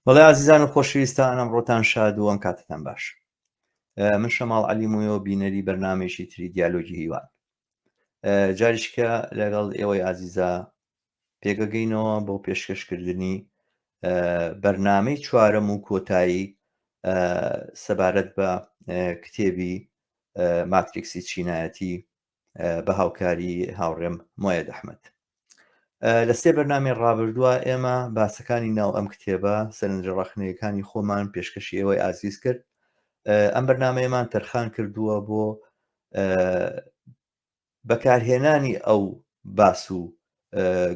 بەڵێ ئازیزان و خۆشەویستان ئەمڕۆتان شاد و ئەم کاتتان باش. من شەماڵ عەلی مویۆ بینەری بەرنامەیەکی تری دیالۆگی هیوان. جاریشکە لەگەڵ ئێوەی ئازیزا پێگەگەینەوە بۆ پێشکەشکردنی بەرنامەی چوارەم و کۆتایی سەبارەت بە کتێبی ماتریکسی چینایەتی بە هاوکاری هاوڕێم مۆیەد ئەحمد. لە سێ بەرنامەی ڕابردووە ئێمە باسەکانی ناو ئەم کتێبە سەرنجە ڕەخنەیەکانی خۆمان پێشکەشی ئێوەی ئازیز کرد. ئەم بەرنامەیەمان تەرخان کردووە بۆ بەکارهێنانی ئەو باس و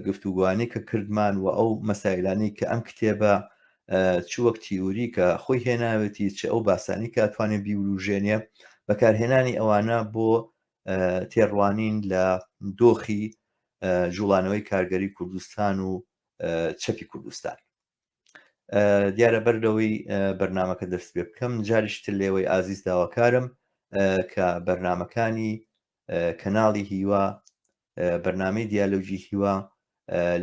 گفتوگوانی کە کردمان و ئەو مەسایلانەی کە ئەم کتێبە چ وەک تیوری کە خۆی هێناوێتی چ ئەو باسانی کە توانێت بیوروژێنێ بەکارهێنانی ئەوانە بۆ تێڕوانین لە دۆخی جوڵانەوەی کارگەری کوردستان و چەپی کوردستان. دیارە بەر لەوەی بەرنمەکە دەست پێ بکەم جاریشتر لێوەی ئازیز داواکارم کە بەرنمەکانی کەناڵی هیوا بەرنمەی دیالۆگی هیوا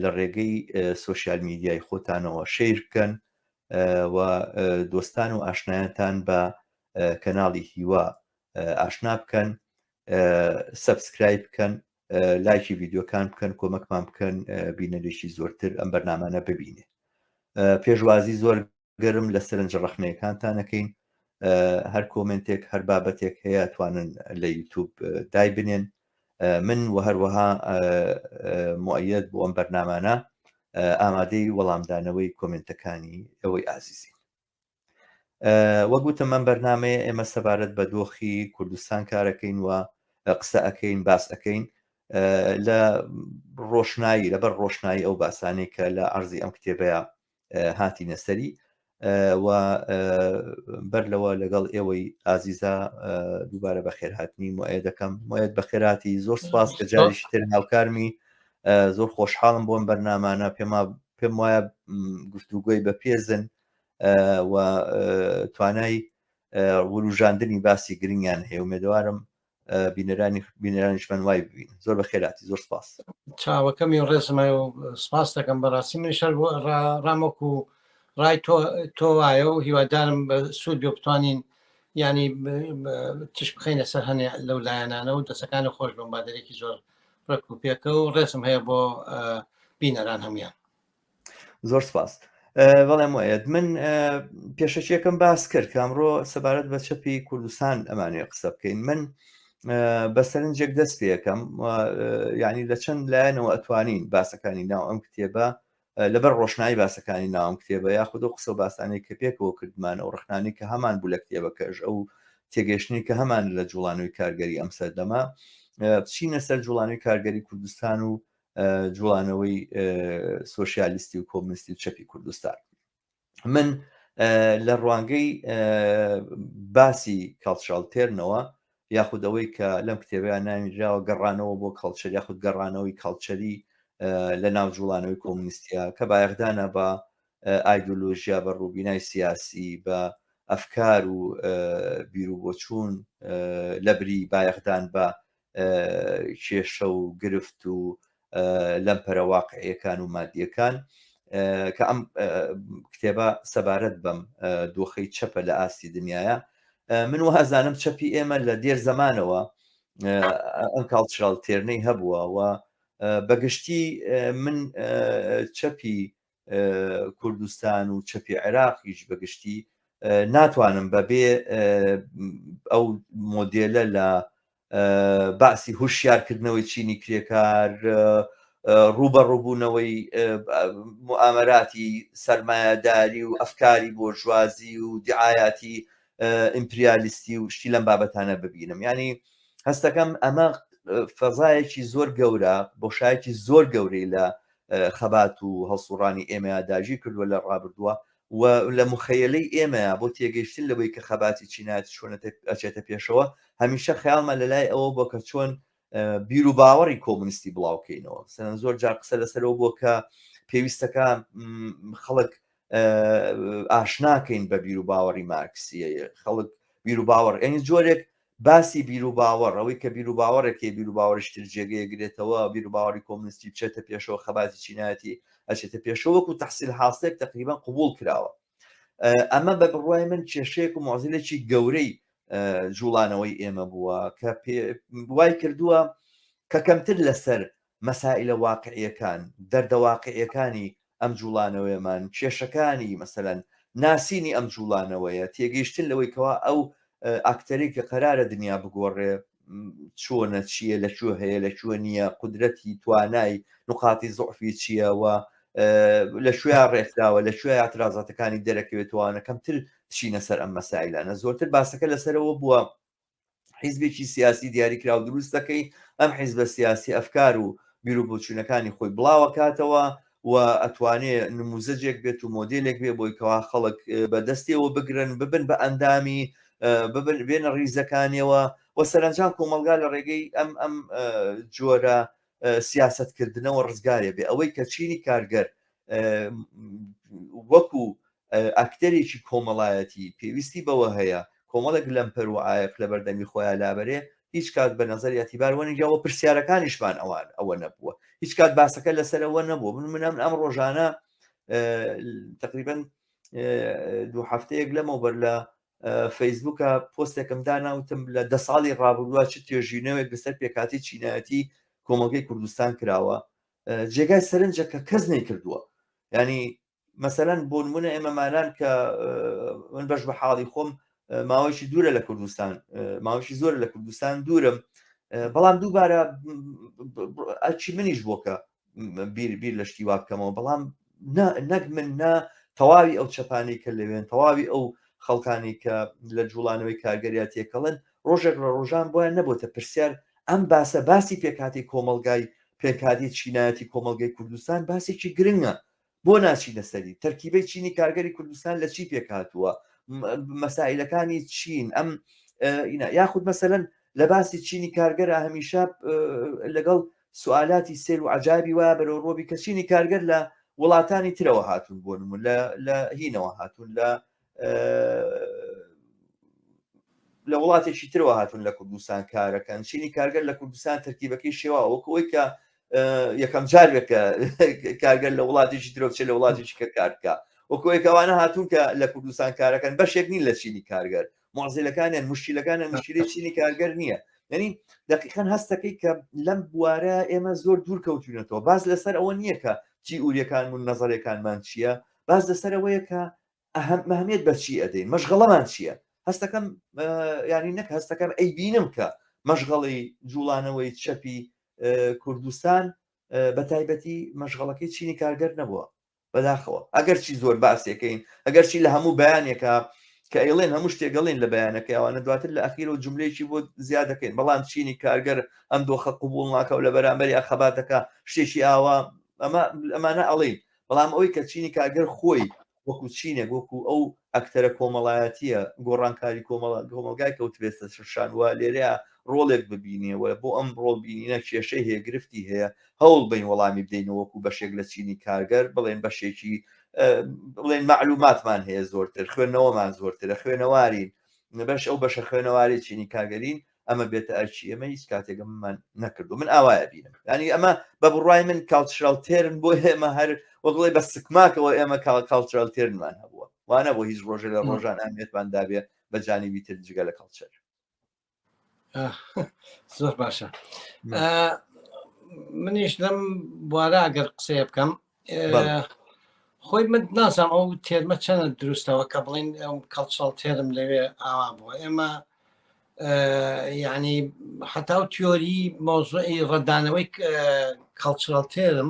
لە ڕێگەی سۆشیال میدیای خۆتانەوە share بکەن و دۆستان و ئاشنایانتان بە کەناڵی هیوا ئاشنا بکەن subscribe بکەن لایکی ڤیدیۆکان بکەن کۆمەکمان بکەن بینەرێکی زۆرتر ئەم بەرنامانە ببینێ. پێشوازی زۆر گەرم لە سەرنج ڕەخنەیەکانتان ئەکەین. هەر comment ێک هەر بابەتێک هەیە توانن لە یوتوب دایبنێن. من و هەروەها موئەیەد بۆ ئەم بەرنامانە ئامادەی وەڵامدانەوەی comment ەکانی ئێوەی ئازیزین. وەک وتم ئەم بەرنامەیە ئێمە سەبارەت بە دۆخی کوردستان کارەکەین و قسە ئەەکەین باس ئەەکەین لە ڕۆشنایی لەبەر ڕۆشنایی ئەو باسانەی کە لە عرضی ئەم کتێبەیە هاتینە سەری و بەر لەوە لەگەڵ ئێوەی ئازیزا دووبارە بەخێرهاتنی موئەیەد دەکەم. موئەیەد بەخێراتی زۆر سپاس کە جاریشی تر هاوکارمی. زۆر خۆشحاڵم بۆم بەرنامانە پێما پێم وایە گفتوگۆی بەپێزن و توانای وروژاندنی باسی گرنگیان هەیە ومێدەوارم بینەرانی بینەرانیشمان وای ببین. زۆر بەخێراتی زۆر سپاس. چاوەکەمی و ڕێزمای و سپاس دەکەم. بەڕاستی من شەر بۆ ڕامۆک و ڕای تۆ تۆ وایە و هیوادارم بە سوود بێ بتوانین ینی تش بخەینە سەر هەنێ لەو لایەنانە و دەسەکانی خۆش بم بادرێکی زۆر ڕێک و پێکە و ڕێزم هەیە بۆ بینەران هەمویان. زۆر سپاس. بەڵێ موئەیەد، من پێشەکیەکەم باس کرد کە ئەمڕۆ سەبارەت بە چەپی کوردستان ئەمانەوێ قسە بکەین. من بە سەرنجێک دەست پێەکەم یعنی لە چەند لایەنەوە ئەتوانین باسەکانی ناو ئەم کتێبە لەبەر ڕۆشنایی باسەکانی ناو ئەم کتێبە یاخود ئەو قسە و باسانەی کە پێکەوە کردمان ئەو ڕخنانەی کە هەمان بوو لە کتێبەکەش ئەو تێگەشتنی کە هەمان لە جوڵانەوەی کارگەری ئەم سەردەمە بچینە سەر جوڵانەوەی کارگەری کوردستان و جوڵانەوەی سۆسیالیستی و کۆمنستی و چەپی کوردستان. من لە ڕوانگەی باسی cultural turn ەوە یاخود ئەوەی کە لەم کتێبەیان ناویراوە گەڕانەوە بۆ culture یاخود گەڕانەوەی culture ی لە ناو جوڵانەوەی کۆمنیستیا کە بایەخدانە بە ئایدۆلۆژیا بە ڕووبینای سیاسی بە ئەفکار و بیروبۆچوون لەبری بایەخدان بە کێشە و گرفت و لەمپەرە واقعیەکان و مادیەکان کە ئەم کتێبە سەبارەت بەم دۆخەی چەپە لە ئاستی دنیاە من وازانم چەپی ئێمە لە دێر زەمانەوە ئەم cultural turn ەی هەبووە و بەگشتی من چەپی کوردستان و چەپی عێراقیش بەگشتی ناتوانم بەبێ ئەو مۆدێلە لە باسی هوشیارکردنەوەی چینی کرێکار ڕووبەڕووبوونەوەی موئامەراتی سەرمایەداری و ئەفکاری بۆرژوازی و دیعایاتی ئیمپریالیستی و شتی لەم بابەتانە ببینم. یعنی هەستەکەم ئەمە فەزایەکی زۆر گەورە بۆشایەکی زۆر گەورەی لە خەبات و هەڵسوڕانی ئێمەیا داگیر کردووە لە ڕابردووە و لە موخەیەلەی ئێمەیا بۆ تێگەیشتن لەوەی کە خەباتی چینایەتی چۆن ئەچێتە پێشەوە هەمیشە خەیاڵمان لە لای ئەوە بووە کە چۆن بیر و باوەڕی کۆمونیستی بڵاو کەینەوە. مەسەلەن زۆر جار قسە لەسەرەوە بووە کە پێویستەکە خەڵک ئاشناکەین بە بیر و باوەڕی مارکسیە خەڵک بیر و باوەڕ یعنی جۆرێک باسی بیر و باوەڕ ئەوەی کە بیر و باوەڕێک هەیە بیر و باوەڕیش تر جێگەیە گرێتەوە بیر و باوەڕی کۆمونیستی بچێتە پێشەوە خەباتی چینایەتی ئەچێتە پێشەوە وەکو تەحسیل حاسڵێک تەقریبا قبوڵ کراوە. ئەمە بە بڕوای من کێشەیەک و معزلێکی گەورەی جوڵانەوەی ئێمە بووە کە وای کردووە کە کەمتر لەسەر مەسائلە واقعیەکان، دەردە واقعیەکانی ئەم جوڵانەوەیەمان، کێشەکانی مەسەلەن ناسینی ئەم جوڵانەوەیە، تێگەیشتن لەوەی کەوا ئەو ئاکتەرەی کە قەرارە دنیا بگۆڕێ چۆنە، چییە، لە کوێ هەیە، لە کوێ نییە، قودرەتی، توانای، نوقاتی زوعفی چییە و لە کوێیا ڕێکخراوە، لە کوێ اعترازاتەکانی دەرەکەوێتەوانە کەمتر بچینە سەر ئەم مەسایلانە. زۆرتر باسەکە لەسەرەوە بووە حیزبێکی سیاسی دیاریکراو دروست دەکەی، ئەم حیزبە سیاسی ئەفکار و بیروبۆچوونەکانی خۆی بڵاوەکاتەوە و ئەتوانێ نموزەجێک بێت و مۆدێلێک بێ بۆی کەوا خەڵک بە دەستیەوە بگرن، ببن بە ئەندامی، ببن بێنە ڕیزەکانیەوە و سەرەنجام کۆمەڵگا لە ڕێگەی ئەم ئەم جۆرە سیاسەتکردنەوە ڕزگارێ بێ. ئەوەی کە چینی کارگەر وەکو ئەکتەرێکی کۆمەڵایەتی پێویستی بەوە هەیە کۆمەڵێک لەمپەر و عایەق لە بەردەمی خۆیان لابەرێ، هیچ کات بە نەزەر ئیعتیبار وەنەگیراوە، پرسیارەکانیشمان ئەوان ئەوە نەبووە، هیچ کات باسەکە لەسەر ئەوە نەبووە. من من ئەم ڕۆژانە تقریبا دوو هەفتەیەک لەمەوبەر لە فەیسبووکە پۆستێکم دانا، وتم لە 10 ساڵی ڕابردووە چ توێژینەوەیەک لەسەر پێکهاتەی چینایەتی کۆمەڵگەی کوردستان کراوە، جێگای سەرنجە کە کەس نەیکردووە. ینی مەسەلەن بۆ نمونە ئێمە مالان کە من بەش بە حاڵی خۆم ماوەیەکی دوورە لە کوردستان، ماوەیەکی زۆر لە کوردستان دوورم، بەڵام دووبارە ئەرچی منیش بۆ کە بیر بیر لە شتی وا بکەمەوە، بەڵام نەک من نا تەواوی ئەو چەپانەی کە لەوێن، تەواوی ئەو خەڵکانی کە لە جوڵانەوەی کارگەریا تێکەڵن، ڕۆژێک لە ڕۆژان بۆیان نەبۆتە پرسیار ئەم باسە، باسی پێکهاتەی کۆمەڵگای پێکهاتەی چینایەتی کۆمەڵگەی کوردستان باسێکی گرنگە، بۆ ناچینە سەری؟ تەرکیبەی چینی کارگەری کوردستان لە چی پێکهاتووە؟ مەسائلەکانی چین؟ ئەم یاخود مەسەلەن لە باسی چینی کارگەرە هەمیشە لەگەڵ سوالاتی سێر و عجابی وایە بەرەو ڕۆبی کە چینی کارگەر لە وڵاتانی ترەوە هاتوون، بۆ نمون لە هینەوە هاتوون، لە لە وڵاتێکی ترەوە هاتوون لە کوردستان کارەکەن، چینی کارگەر لە کوردستان تەرکیبەکەی شێوا وەکو ئەوەی کە یەکەم جار بێت کە کارگەر لە وڵاتێکی ترەوە بچێت لە وڵاتێکی کە کار بکە، وەکو ئەوەی کە ئەوانە هاتوون کە لە کوردستان کارەکەن بەشێک نین لە چینی کارگەر، معزلەکانیان مشکلەکانیان مشکلی چینی کارگەر نییە. یعنی دقیقا هەستەکەی کە لەم بوارە ئێمە زۆر دوور کەوتوینەتەوە. باس لەسەر ئەوە نییە کە تیئوریەکان و نەزەرەکانمان چییە، باس لەسەر ئەوەیە کە ئەهمیەت بە چی ئەدەین، مەشغەڵەمان چییە. هەستەکەم ینی نەک هەستەکەم ئەیبینم کە مەشغەڵی جوڵانەوەی چەپی کوردستان بە تایبەتی مەشغەڵەکەی چینی کارگەر نەبووە بەداخەوە. ئەگەرچی زۆر باسێکەین، ئەگەرچی لە هەموو بەیانێکە کە ئەیڵێن هەموو شتێک گەڵین لە بەیانەکەی ئەوانە دواتر لە ئەخیرەوە جملەیەکی بۆ زیاد دەکەین، بەڵام چینی کارگەر ئەم دۆخە قبوڵ ناکە و لە بەرامبەر خەباتەکە شتێکی ئاوا ئەمە ئەمانە ئەڵین. بەڵام ئەوەی کە چینی کارگەر خۆی وەکو چینێک، وەکو ئەو ئەکتەرە کۆمەڵایەتیە گۆڕانکاری کۆمەڵگای کەوتبێتە سەرشان و لێرەیە ڕۆڵێک ببینێ و بۆ ئەم ڕۆڵ بینینە کێشەی هەیە، گرفتی هەیە، هەوڵ بین وەڵامی بدەینەوە وەکو بەشێک لە چینی کارگەر، بڵێن بەشێکی بڵێن معلوماتمان هەیە زۆرتر، خوێندنەوەمان زۆرترە، خوێنەوارین، بەش ئەو بەشە خوێنەواری چینی کارگەرین، ئەمە بێتە ئەرکی ئێمە. هیچ کاتێک ئەمەمان نەکردو من ئاوایە بینم. ینی ئەمە بە بڕای من cultural turn بۆ ئێمە هەر وەک بڵێی بە سکماکەوە ئێمە cultural turn مان هەبووە، وانە بۆ هیچ ڕۆژێ لە ڕۆژان ئەهمیەتمان دابێ بە جانیبی تر جگە لە culture. زۆر باشە. منیش لەم بوارە ئەگەر قسەیە بکەم، خۆی من نازانم ئەو term ە چەنە دروستەوە کە بڵین ئەو cultural turn لەوێ ئاوا بووە. ئێمە یعنی حتا و تیۆری مۆزوعی ڕەتدانەوەی cultural turn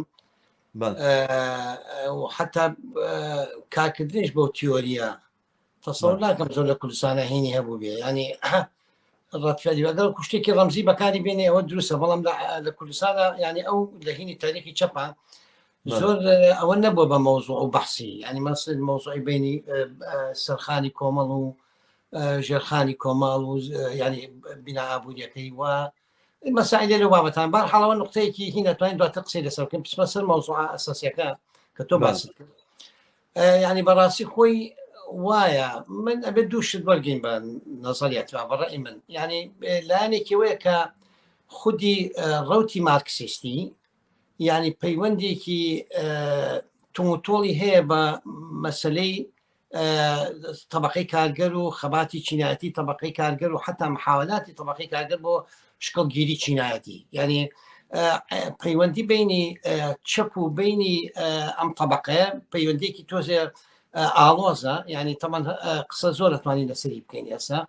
حتا کارکردنیش بۆ تیۆریە تەسەور ناکەم زۆر لە کوردستانە هینی هەبوو بێ، ینی ڕەتفەری ئەگەر کوشتێکی ڕەمزی بەکاری بێنێ ئەوە دروستە، بەڵام لە کوردستانە ینی ئەو لە هینی تاریخی چەپە زۆر ئەوە نەبووە بە مەوزوع و بەحسی، ینی مەسل مەوزوعی بینی سەرخانی کۆمەڵ و ژێرخانی کۆمەڵ و ینی بینا ئابووریەکەی و مەسائلێ لەو بابەتان. بار حاڵەوە نقطەیەکی هی نەتوانین دواتر قسەی لەسەر بکەین، بچمە سەر مەوزوع ئەساسیەکە کە تۆ باست کرد. یعنی بەڕاستی خۆی وایە من ئەبێت دوو شت وەرگین بە نەزەریات بە ڕەئی من، یعنی لایەنێکی وەیە کە خودی ڕوتی مارکسیستی یعنی پەیوەندێکی توموتۆڵی هەیە بە مەسلەی طبقەی کارگەر و خەباتی چینایەتی طبقەی کارگەر و حتا محاولاتی طبقەی کارگەر بۆ شکڵگیری چینایەتی یعنی پەیوەندی بینی چەپ و بینی ئەم طبقەیە پەیوەندێکی تۆزێ ئاڵۆزە یعنی تەمان قسە زۆر ئەتوانین لەسەری بکەین ئێستا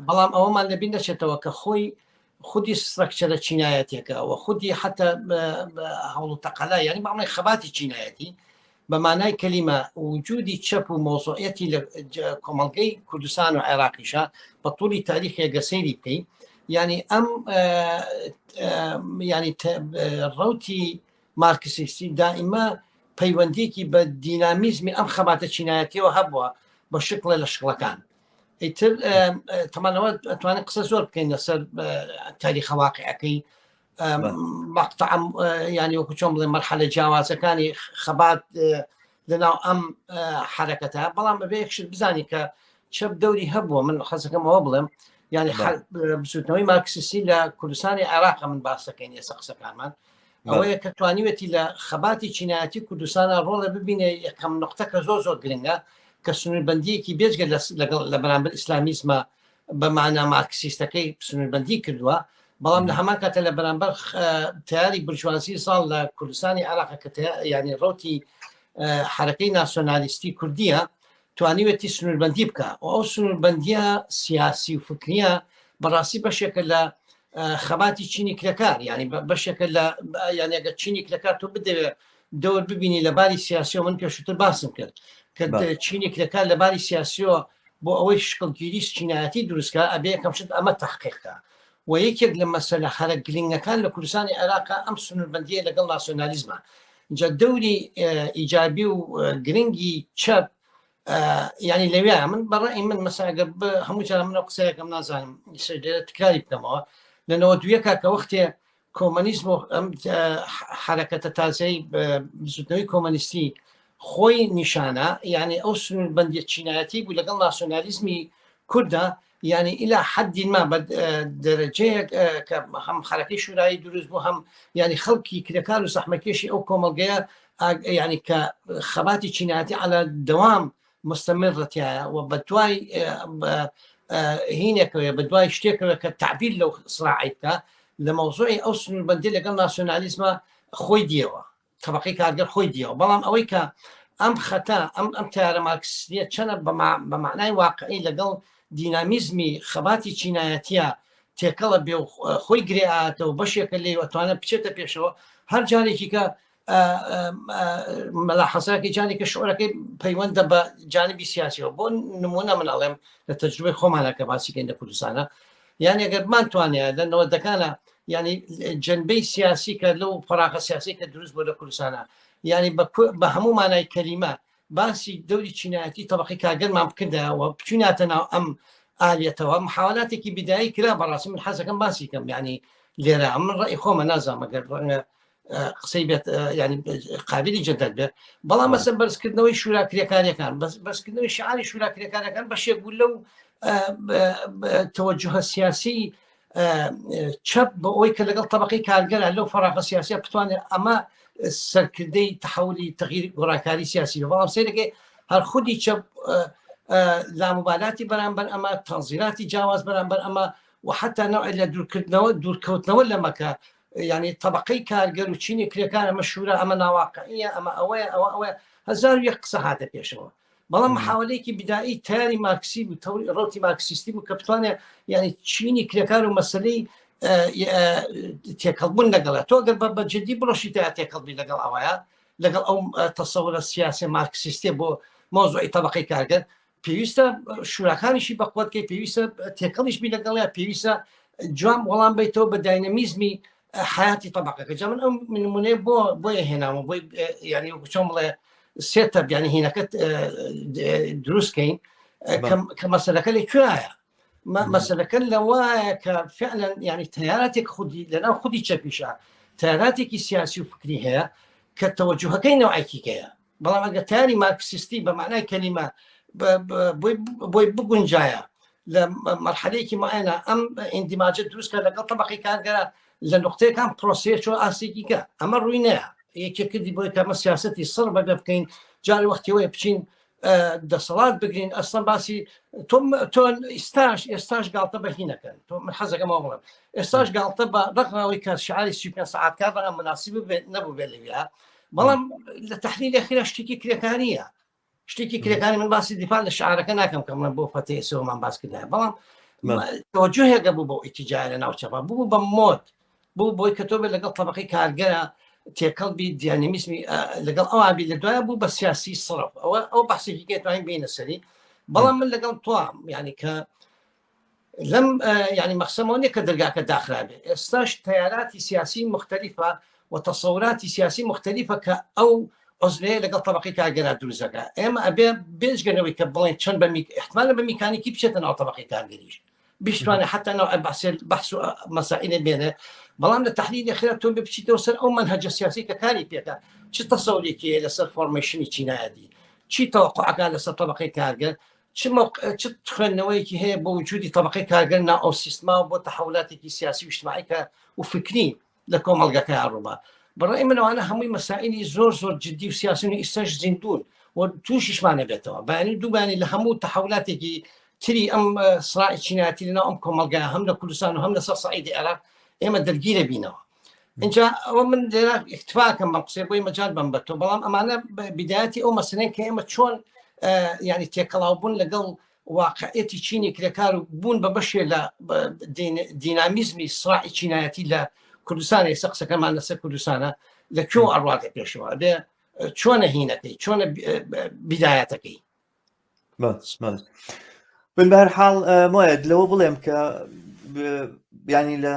بەڵام ئەوەمان لەبین نەچێتەوە کە خۆی خودی structure ە چینایەتەکە و خودی حتا هەوڵ و تەقەلا یعنی بەڵێ خەباتی چینایەتی بە مانای کەلیمە وجودی چەپ و مۆزۆیەتی لە کۆمەڵگەی کوردستان و عێراقیشە بە طولی تاریخێک گە سەیری بکەین یعنی ئەم ینی ڕوتی مارکسیستی دائیمە پەیوەندیکی بە دینامیزمی ئەم خەباتە چینایەتیەوە هەبووە بە شکڵە لە شکڵەکان ئیتر تەمانەوە ئەتوانین قسە زۆر بکەین لەسەر تاریخە واقعەکەی مەقتەع ینی وەکو چۆن بڵێ مەرحەلە جیاوازەکانی خەبات لەناو ئەم حرەکەتە بەڵام بەبێ یەک شت بزانی کە چەپ دەوری هەبووە من حەزەکەم ئەوە بڵێم یعنی بزوتنەوەی مارکسیستی لە کوردستانی عێراق من باسەکەین ئێستا قسەکانمان ئەوەیە کە توانیوێتی لە خەباتی چینایەتی کوردستانە ڕۆڵە ببینێ یەکەم نقطە کە زۆر زۆر گرنگە کە سنووربندیەکی بێجگە لەگەڵ لە بەرامبەر ئیسلامیزمە بە مانا مارکسیستەکەی سنووربندی کردووە بەڵام لە هەمان کاتە لە بەرامبەر تیاری برجوازی ساڵ لە کوردستانی عراق کە ینی ڕوتی حرەکەی ناسیۆنالیستی کوردیە توانیوێتی سنووربندی بکە و ئەو سنووربندیە سیاسی و فکریە بەڕاستی بەشێکە لە خەباتی چینی کرێکار ینی بەشێکە لە یانەگە چینی کرێکار تۆ بدەوێت دەور ببینی لە باری سیاسیەوە من پێشتر باسم کرد کە چینی کرێکار لە باری سیاسیەوە بۆ ئەوەی شکڵگیری چینایەتی دروستکە ئەبێ یەکەم شت ئەمە تحقیقکە و یەکێک لە مەسەلە هەرە گرنگەکان لە کوردستانی عێراق ئەم سنووربندیە لەگەڵ ناسیۆنالیزمە جا دەوری ئیجابی و گرنگی چەپ ینی لەوێ من بەڕی من مەساگە هەموو جار منە قسەیەکەم نازانم تکراری بکەمەوە لە نەوە دویەکە کە وەختێ کۆمەنیزم و ئەم حرەکەتە تازەی بزوتنەوەی کۆمەنیستی خۆی نیشانە یعنی ئەو سنووربندیە چینایەتی بوو لەگەڵ ناسیۆنالیزمی کووردا یعنی ئیلا حەدی ما بە دەرەجەیەک کە هەم حرەکەی شورایی دروست بوو هەم یعنی خەڵکی کرێکار و زەحمەکێشی ئەو کۆمەڵگەیە یعنی کە خەباتی چینایەتی علا دەوام مستمر تایە و بە دوای هینێکەوەیە بە دوای شتێکەوە کە تعبیر لەو سراعی بکە لە مەوزوعی ئەو سنووربندی لەگەڵ ناسیۆنالیزمە خۆی دیەوە تەبقەی کارگەر خۆی دیەوە بەڵام ئەوەی کە ئەم خەتە ئەم ئەم تیارە مارکسیە چەنە بە معنای واقعی لەگەڵ دینامیزمی خەباتی چینایەتە تێکەڵە بێ خۆی گرێ ئاتەوە بەشێکە لێ ئەتوانە بچێتە پێشەوە هەر جارێکی کە مەلا حەساکی جانی کە شعرەکەی پەیوەندە بە جانبی سیاسیەوە بۆ نمونە من ئەڵێم لە تەجروبەی خۆمانە کە باسیکەین لە کوردستانە یان ئەگەر بمانتوانێت لە نەوەدەکانە ینی جنبەی سیاسی کە لەو فراغە سیاسی کە دروست بۆ لە کوردستانە ینی بە هەموو مانای کەلیمە باسی دەوری چینایەتی تەبقی کارگەرمان بکردایەوە بچویناتە ناو ئەم ئالیەتەوە محاولاتێکی بدایی کرا بەڕاستی من حەزەکەم باسی کەم ینی لێرە من ڕێی خۆمە نازانم ئەگەر ڕەنگە قسەی بێت ینی قابلی جەدەل بێت بەڵام مەسە بەرزکردنەوەی شورا کرێکاریەکان بەرزکردنەوەی شعاری شورا کرێکارەکان بەشێک بوو لەو تەوەجوهە سیاسی چەپ بۆ ئەوەی کە لەگەڵ طبقەی کارگەرە لەو فراغە سیاسە بتوانێت ئەمە سەرکردەی تحولی تغییر گۆڕانکاری سیاسی بەڵام سەیرەکەی هەر خودی چەپ لاموبالاتی بەرامبەر ئەمە تەنزیراتی جیاواز بەرامبەر ئەمە و حتا نەوع لە دوورکردنەوە دوورکەوتنەوە لەمەکە یعنی طبقەی کارگەر و چینی کرێکار ئەمە شورا ئەمە ناواقعیە ئەمە ئەوەیە ئەوە ئەوەیە هەزار یەک قسە هاتە پێشەوە بەڵام محاولەیەکی بدایی تاری مارکسی بوو تەوری ڕوتی مارکسیستی بوو کە بتوانێت یعنی چینی کرێکار و مەسلەی تێکەڵبوون لەگەڵە تۆ گەر بە جدی بڕۆشی تا تێکەڵبی لەگەڵ ئەوەیە لەگەڵ ئەو تەسەورە سیاسی مارکسیستێ بۆ مۆزوعی طبقەی کارگەر پێویستە شوراکانیشی بەقوەتکەی پێویستە تێکەڵیش بی لەگەڵیا پێویستە جوان وەڵام بیتەوە بە داینەمیزمی حیاتی طبقەکە جا من ئەم نمونەیە بۆ بۆیە هێناوە بۆی ینی چۆن بڵێ سێتە بیانی هینەکەت دروستکەین کە مەسەلەکە لە کوێایە مەسەلەکە لەوایە کە فعلا ینی تیاراتێک خودی لەناو خودی چەپیشە تیاراتێکی سیاسی و فکری هەیە کە تەوەجوهەکەی نەوعێکیکەیە بەڵام ئەگە تاری مارکسیستی بە معنای کەلیمە بۆی بگونجایە لە مەرحەلەیەکی معەنە ئەم ئیندیماجە دروستکە لەگەڵ طبقی کارگەرە لە نقطەیەکان پرۆسەیە چۆ ئاسێکی کە ئەمە ڕووی نەیە یەکێک کردی بۆی کەمە سیاستی سڕ بەگە بکەین جاری وەختیەوەی بچین. دەسەڵات بگرین ئەسڵەن باسی تۆ تۆ ئێستاش ئێستاش گاڵتە بە هینەکەن تۆ من حەزەکەم ئەوە بڵێم ئێستاش گاڵتە بە ڕەغمەوەی کە شعاری 35 سەعات کار ڕەنگە مناسب بێت نەبوو بێت لەویا بەڵام لە تحلیل ئەخیرا شتێکی کرێکاریە شتێکی کرێکاری من باسی دیفاع لە شعارەکە ناکەم کە من بۆ فەتەی سەومان باس کردایە بەڵام تەوەجوهێکە بوو بۆ ئیتیجاه لە ناوچەپا بوو بە مۆد بوو بۆی کە تۆ بێت لەگەڵ تەبقەی کارگەرە تێکەڵ بی دیانیمیسمی لەگەڵ ئەوان بی لە دوایە بوو بە سیاسی سڕف ئەوە ئەو بەحسێکی کە توانین بینە سەری بەڵام من لەگەڵ تۆ یعنی کە لەم ینی مەخسەمەوە نیە کە دەرگاکە داخرابێت ئێستاش تەیاراتی سیاسی مختلفە و تەسەوراتی سیاسی مختلفە کە ئەو عزلەیە لەگەڵ طبقی کارگەرا دروستەکە ئێمە ئەبێ بێجگەلەوەی کە بڵێن چەند بە احتمالە بە میکانیکی بچێتە ناو طبقی کارگەریش بشتوانێت حتا ناو بەحسێ بەحس و مەسائلێ بێنێ بەڵام لە تحلیلی خێرا تۆ بچیتەوە سەر ئەو منهجە سیاسی کە کاری پێکە چ تەسەورێکی هەیە لەسەر formation ی چینایەتی چی تەوەقعەکان لەسەر طبقەی کارگەر چ چ خوێندنەوەیەکی هەیە بۆ وجودی طبقەی کارگەر نا ئەو سیستما و بۆ تحولاتێکی سیاسی و اجتماعی کە و فکری لە کۆمەڵگەکەیان ڕووبا بەڕای من ئەوانە هەمووی مەسائلی زۆر زۆر جدی و سیاسین و ئیستاش زیندوون و تووشیشمان نەبێتەوە بەیانی دووبانی لە هەموو تحولاتێکی تری ئەم سراعی چینایەتی لەناو ئەم کۆمەڵگا هەم لە کوردستان و هەم لەسەر سەعیدی عێراق ئێمە دەرگیرە بینەوە اینجا ئەوە من لێرە اکتفاکەم بەم قسەی بۆی مەجال بەم بە تۆ بەڵام ئەمانە بدایەتی ئەو مەسەلەن کە ئێمە چۆن ینی تێکەڵاو بوون لەگەڵ واقعەتی چینی کرێکار و بوون بە بەشێ لە دینامیزمی سراعی چینایەتی لە کوردستان ئێستا قسەکەمان لەسەر کوردستانە لە کوێ ئەڕواتە پێشەوە ئەبێ چۆنە هینەکەی چۆنە بیدایەتەکەی من بەهر حاڵ مۆیەت لەوە بڵێم کە ینی لە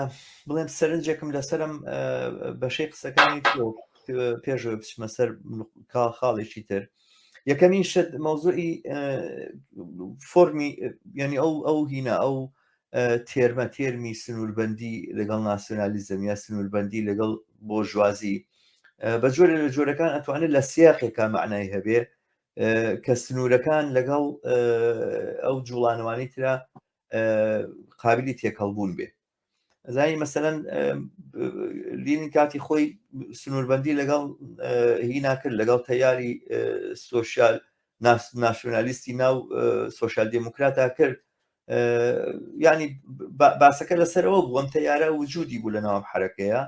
بڵێم سەرنجێکم لەسرم بەشەی قسەکانی تۆ پێشەوە بچمە سەر خاڵێکی تر یەکەمین شت مەوزوعی فۆرمی یعنی ئەو ئەو هینا ئەو تێرمە تێرمی سنووربندی لەگەڵ ناسیۆنالیزم یا سنووربندی لەگەڵ بۆژوازی بە جۆرە لە جۆرەکان ئەتوانێت لە سیاقێکا معنای هەبێ کە سنوورەکان لەگەڵ ئەو جوڵانەوانی ترا قابلی تێکەڵبوون بێ زانی مەسەەن لینین کاتی خۆی سنووربندی لەگەڵ هینا کرد لەگەڵ تەیاری سوسیال ناسیۆنالیستی ناو سوسیال دێموکراتا کرد ینی باسەکە لەسەرەوە بووم تەیارە وجودی بوو لە ناوم حرەکەیە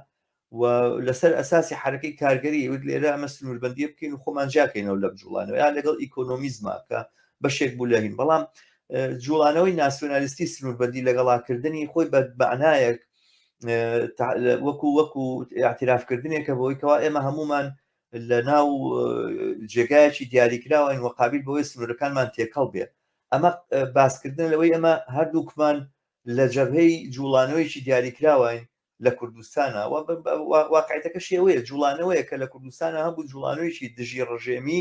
و لەسەر ئەساسی حەرەکەی کارگەری وت لێرە ئەمە سنووربەندیە بکەین و خۆمان جیاکەینەوە لەم جوڵانەوە یا لەگەڵ ئیکۆنۆمیزما کە بەشێک بوو لە هین بەڵام جوڵانەوەی ناسیۆنالیستی سنووربەندی لەگەڵاکردنی خۆی بە مەعنایەک وەکو وەکو اعترافکردنێکە بەوەی کەوا ئێمە هەمومان لە ناو جێگایەکی دیاریکراوەین و قابل بەوەی سنوورەکانمان تێکەڵ بێ ئەمە باسکردن لەوەی ئەمە هەردووکمان لە جەبهەی جوڵانەوەیەکی دیاریکراوین لە کوردستانا و واقعیتەکەشی ئەوەیە جوڵانەوەیە کە لە کوردستانا هەبوو جوڵانەوەیەکی دژی ڕژێمی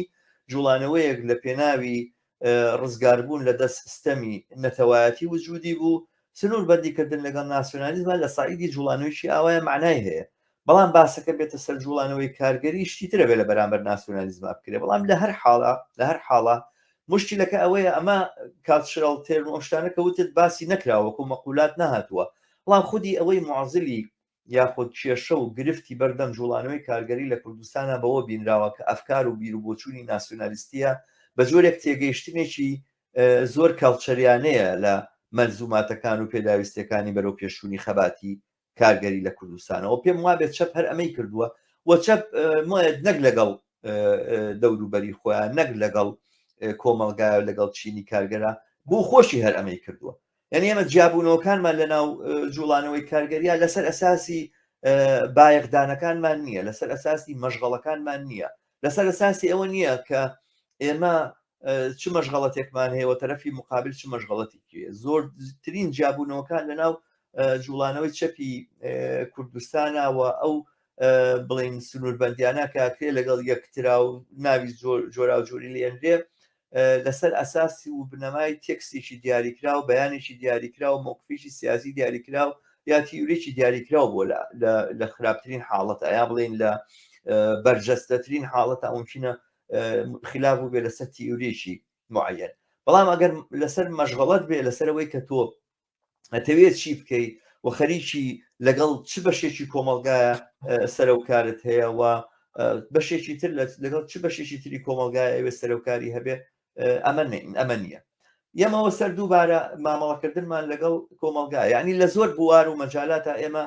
جوڵانەوەیەک لە پێناوی ڕزگاربوون لە دەست ستەمی نەتەوایەتی وجودی بوو سنوور بەندیکردن لەگەڵ ناسیۆنالیزما لە سەعیدی جوڵانەوەیەکی ئاوایە معنای هەیە بەڵام باسەکە بێتە سەر جوڵانەوەی کارگەری شتی ترە بێ لە بەرامبەر ناسیۆنالیزما بکرێ بەڵام لە هەر حاڵە لە هەر حاڵە مشکلەکە ئەوەیە ئەمە cultural term و ئەم شتانە کە وتت باسی نەکراوە وەکو مەقولات نەهاتووە بەڵام خودی ئەوەی معزلی یاخود کێشە و گرفتی بەردەم جوڵانەوەی کارگەری لە کوردستانا بەوە بینراوە کە ئەفکار و بیروبۆچوونی ناسیونالیستییە بە جۆرێک تێگەیشتنێکی زۆر culture یانەیە لە مەلزوماتەکان و پێداویستیەکانی بەرەو پێشچوونی خەباتی کارگەری لە کوردستانەوە پێم وابێت چەپ هەر ئەمەی کردووە و چەپ مۆیەت نەک لەگەڵ دەوروبەری خۆیان نەک لەگەڵ کۆمەڵگایە لەگەڵ چینی کارگەرا بۆ خۆشی هەر ئەمەی کردووە یعنی ئێمە جیابوونەوەکانمان لە ناو جوڵانەوەی کارگەریە لەسەر ئەساسی بایەخدانەکانمان نییە لەسەر ئەساسی مەشغەڵەکانمان نییە لەسەر ئەساسی ئەوە نییە کە ئێمە چ مەشغەڵەتێکمان هەیە و تەرەفی مقابل چ مەشغەڵەتێکی زۆرترین جیابوونەوەکان لە ناو جوڵانەوەی چەپی کوردستانە و ئەو بڵین سنووربندیانە کاکرێ لەگەڵ یەکترا و ناوی جۆراوجۆری لێنرێ لەسەر ئەساسی و بنەمای تێکستێکی دیاریکراو، بەیانێکی دیاریکراو، مەوقفێکی سیاسی دیاریکراو یا تیورێکی دیاریکراو بووە لە خراپترین حاڵەتە یا بڵێین لە بەرجەستەترین حاڵەتە ممکنە خلاف بوو بێ لەسەر تیورێکی معەن بەڵام ئەگەر لەسەر مەشغەڵەت بێ لەسەر ئەوەی کە تۆ ئەتەوێت چی بکەی و خەریکی لەگەڵ چ بەشێکی کۆمەڵگایە سەرەوکارت هەیە و بەشێکی تر لەگەڵ چ بەشێکی تری کۆمەڵگای ئەوێ سەرەوکاری هەبێ. ئەمە ئەمە نییە یەمەوە سەر دووبارە مامەڵەکردنمان لەگەڵ کۆمەلگا یعنی لە زۆر بوار و مەجالاتە ئێمە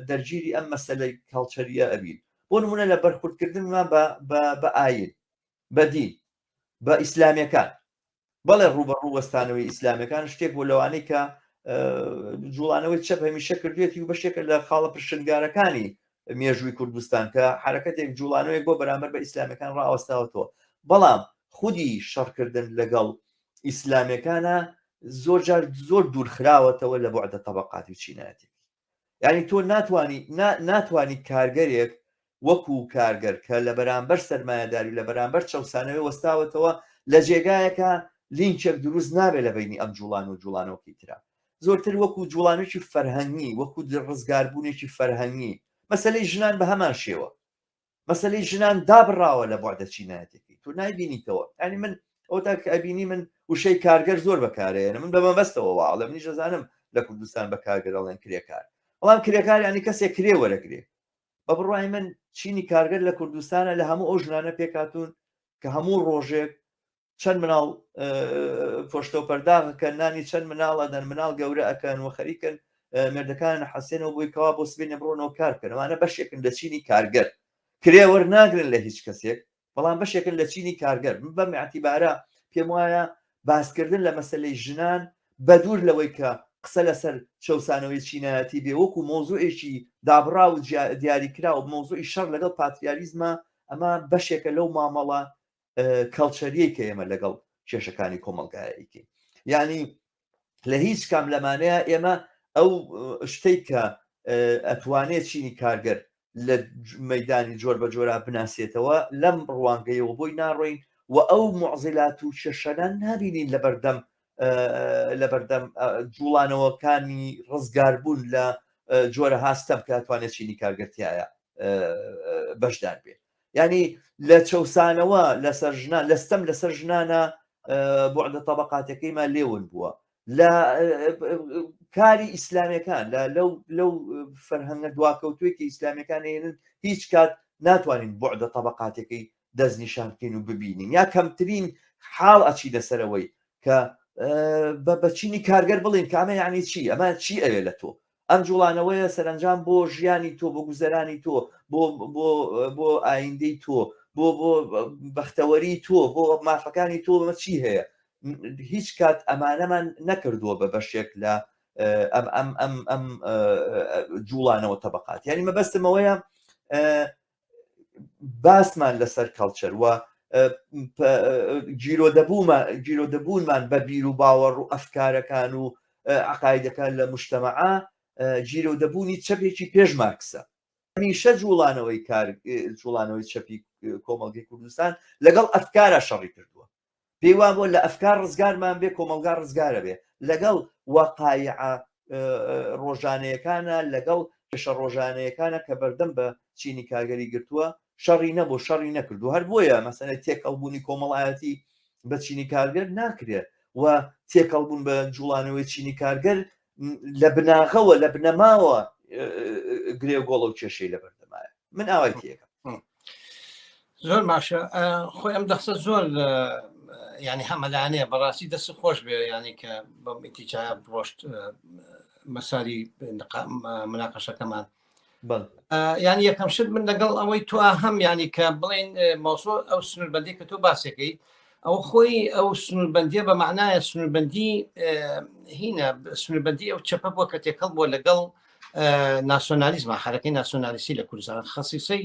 دەرگیری ئەم مەسلەی کەڵچەریە ئەبین بۆ نمونە لە بەرخوردکردنمان بە ئاین بە دین بە ئیسلامیەکان بەڵێ ڕووبەڕوو وەستانەوەی ئیسلامەکان شتێک بۆ لەوانەی کە جوڵانەوەی چەپ هەمیشە کردوێتی و بەشێکە لە خاڵە پرشنگارەکانی مێژووی کوردستان کە حرەکەتێک جوڵانەوەیەک بۆ بەرامبەر بە ئیسلامەکان ڕاوەستاوەتەوە بەڵام خودی شەڕکردن لەگەڵ ئیسلامەکانە زۆر جار زۆر دوورخراوەتەوە لە بەعدە تەبقاتی و چینایەتی یعنی تۆ ناتوانی ناتوانی کارگەرێک وەکو کارگەر کە لە بەرامبەر سەرمایەداری لە بەرامبەر چەوسانەوەی وەستاوەتەوە لە جێگایەکە لینکێک دروست نابێت لە بینی ئەم جوڵان و جوڵانەوەکی ترا زۆرتر وەکو جوڵانێکی فەرهەنگی وەکو ڕزگاربوونێکی فەرهەنگی مەسلەی ژنان بە هەمان شێوە مەسەلەی ژنان دابڕاوە لە بوعدە چینایەتەکەی تۆ نایبینیتەوە ینی من ئەو تا کە ئەبینی من وشەی کارگەر زۆر بەکارێنە من بە مەبەستەوە واڵە منیش دەزانم لە کوردستان بە کارگەر ئەڵێن کرێکار بەڵام کرێکار ینی کەسێک کرێ وەرەگرێ بە بڕوای من چینی کارگەر لە کوردستانە لە هەموو ئەو ژنانە پێکاتون کە هەموو ڕۆژێک چەند مناڵ پۆشتە و پەرداغ ئەکەن نانی چەند مناڵ ئەدەن مناڵ گەورە ئەکەن و خەریکن مێردەکان حەسێنەوە بۆی کەوا بۆ سبێنێ بڕۆنەوە کار بکەن ئەمانە بەشێکن لە چینی کارگەر کرێ وەرناگرن لە هیچ کەسێک بەڵام بەشێکن لە چینی کارگەر من بەم اعتیبارە پێم وایە باسکردن لە مەسلەی ژنان بەدوور لەوەی کە قسە لەسەر چەوسانەوەی چینایەتی بێ وەکو مەوزوعێکی دابڕاو و دیاریکراو مەوزوعی شەڕ لەگەڵ پاتریالیزمە ئەمە بەشێکە لەو مامەڵە کەڵچەریەی کە ئێمە لەگەڵ کێشەکانی کۆمەڵگایە ئەیکەین یعنی لە هیچ کام لەمانەیە ئێمە ئەو شتەی کە ئەتوانێت چینی کارگەر لە مەدانی جۆر بە جۆرا بناسێتەوە لەم ڕوانگەیەوە بۆی ناڕۆین و ئەو معزلات و کێشەنان نابینین لە بەردەم لە بەردەم جوڵانەوەکانی ڕزگاربوون لە جۆرە هاستەم کە توانێت چینی کارگەرتیایە بەشدار بێت یانی لە چەوسانەوە لەسەر ژنان لە ستەم لەسەر ژنانە بوعدە تەبقاتەکەیمان لێون بووە لە کاری ئیسلامیەکان لە لەو لەو فەرهەنگە دواکەوتوێکی ئیسلامیەکان هێنن هیچ کات ناتوانین بوعدە تەبقاتەکەی دەستنیشان بکەین و ببینین یا کەمترین حاڵ ئەچی لەسەرەوەی کە بە چینی کارگەر بڵین کە ئەمە یعنی چی ئەمە چی ئەوێ لە تۆ ئەم جوڵانەوەیە سەرەنجام بۆ ژیانی تۆ بۆ گوزەرانی تۆ بۆ بۆ بۆ ئایندەی تۆ بۆ بۆ بەختەوەری تۆ بۆ مافەکانی تۆ بە چی هەیە هیچ کات ئەمانەمان نەکردووە بە بەشێک لە ئەم ئەم ئەم ئەم جوڵانەوە تەبقات یعنی مەبەستمەوەیە باسمان لەسەر کەڵچەر و گیرۆدەبوونمان بە بیر و باوەڕ و ئەفکارەکان و عقایدەکان لە مشتەمەعا گیرۆدەبوونی چەپێکی پێش مارکسە هەمیشە جوڵانەوەی کار جوڵانەوەی چەپی کۆمەڵگەی کوردستان لەگەڵ ئەفکارە شەڕی کردووە پێی وابووە لە ئەفکار ڕزگارمان بێ کۆمەڵگا ڕزگارە بێ لەگەڵ وەقایعە ڕۆژانەیەکانە لەگەڵ کێشە ڕۆژانەیەکانە کە بەردەم بە چینی کارگەری گرتووە شەڕی نەبوو شەڕی نەکردو هەر بۆیە مەسەلەی تێکەڵبوونی کۆمەڵایەتی بە چینی کارگەر ناکرێت و تێکەڵبوون بە جوڵانەوەی چینی کارگەر لە بناغەوە لە بنەماوە گرێ گۆڵە و کێشەی لە بەردەمایە من ئاوای تێکەم زۆر باشە خۆی ئەم دەخسە زۆر ینی هەمەلانەیە بەڕاستی دەست خۆش بێ ینی کە بەم ئیتیجا ڕۆشت مەساری مناقەشەکەمان ینی یەکەم شت من لەگەڵ ئەوەی تو هەم ینی کە بڵین مۆسۆ ئەو سنووربندی کە تۆ باسەکەی ئەو خۆی ئەو سنووربندیە بە معنایە سنووربندی هینە سنووربندی ئەو چەپە بووە کە تێکەڵ بووە لەگەڵ ناسۆنالیزمە حرەکەی ناسۆنالیسی لە کوردستان خەسیسەی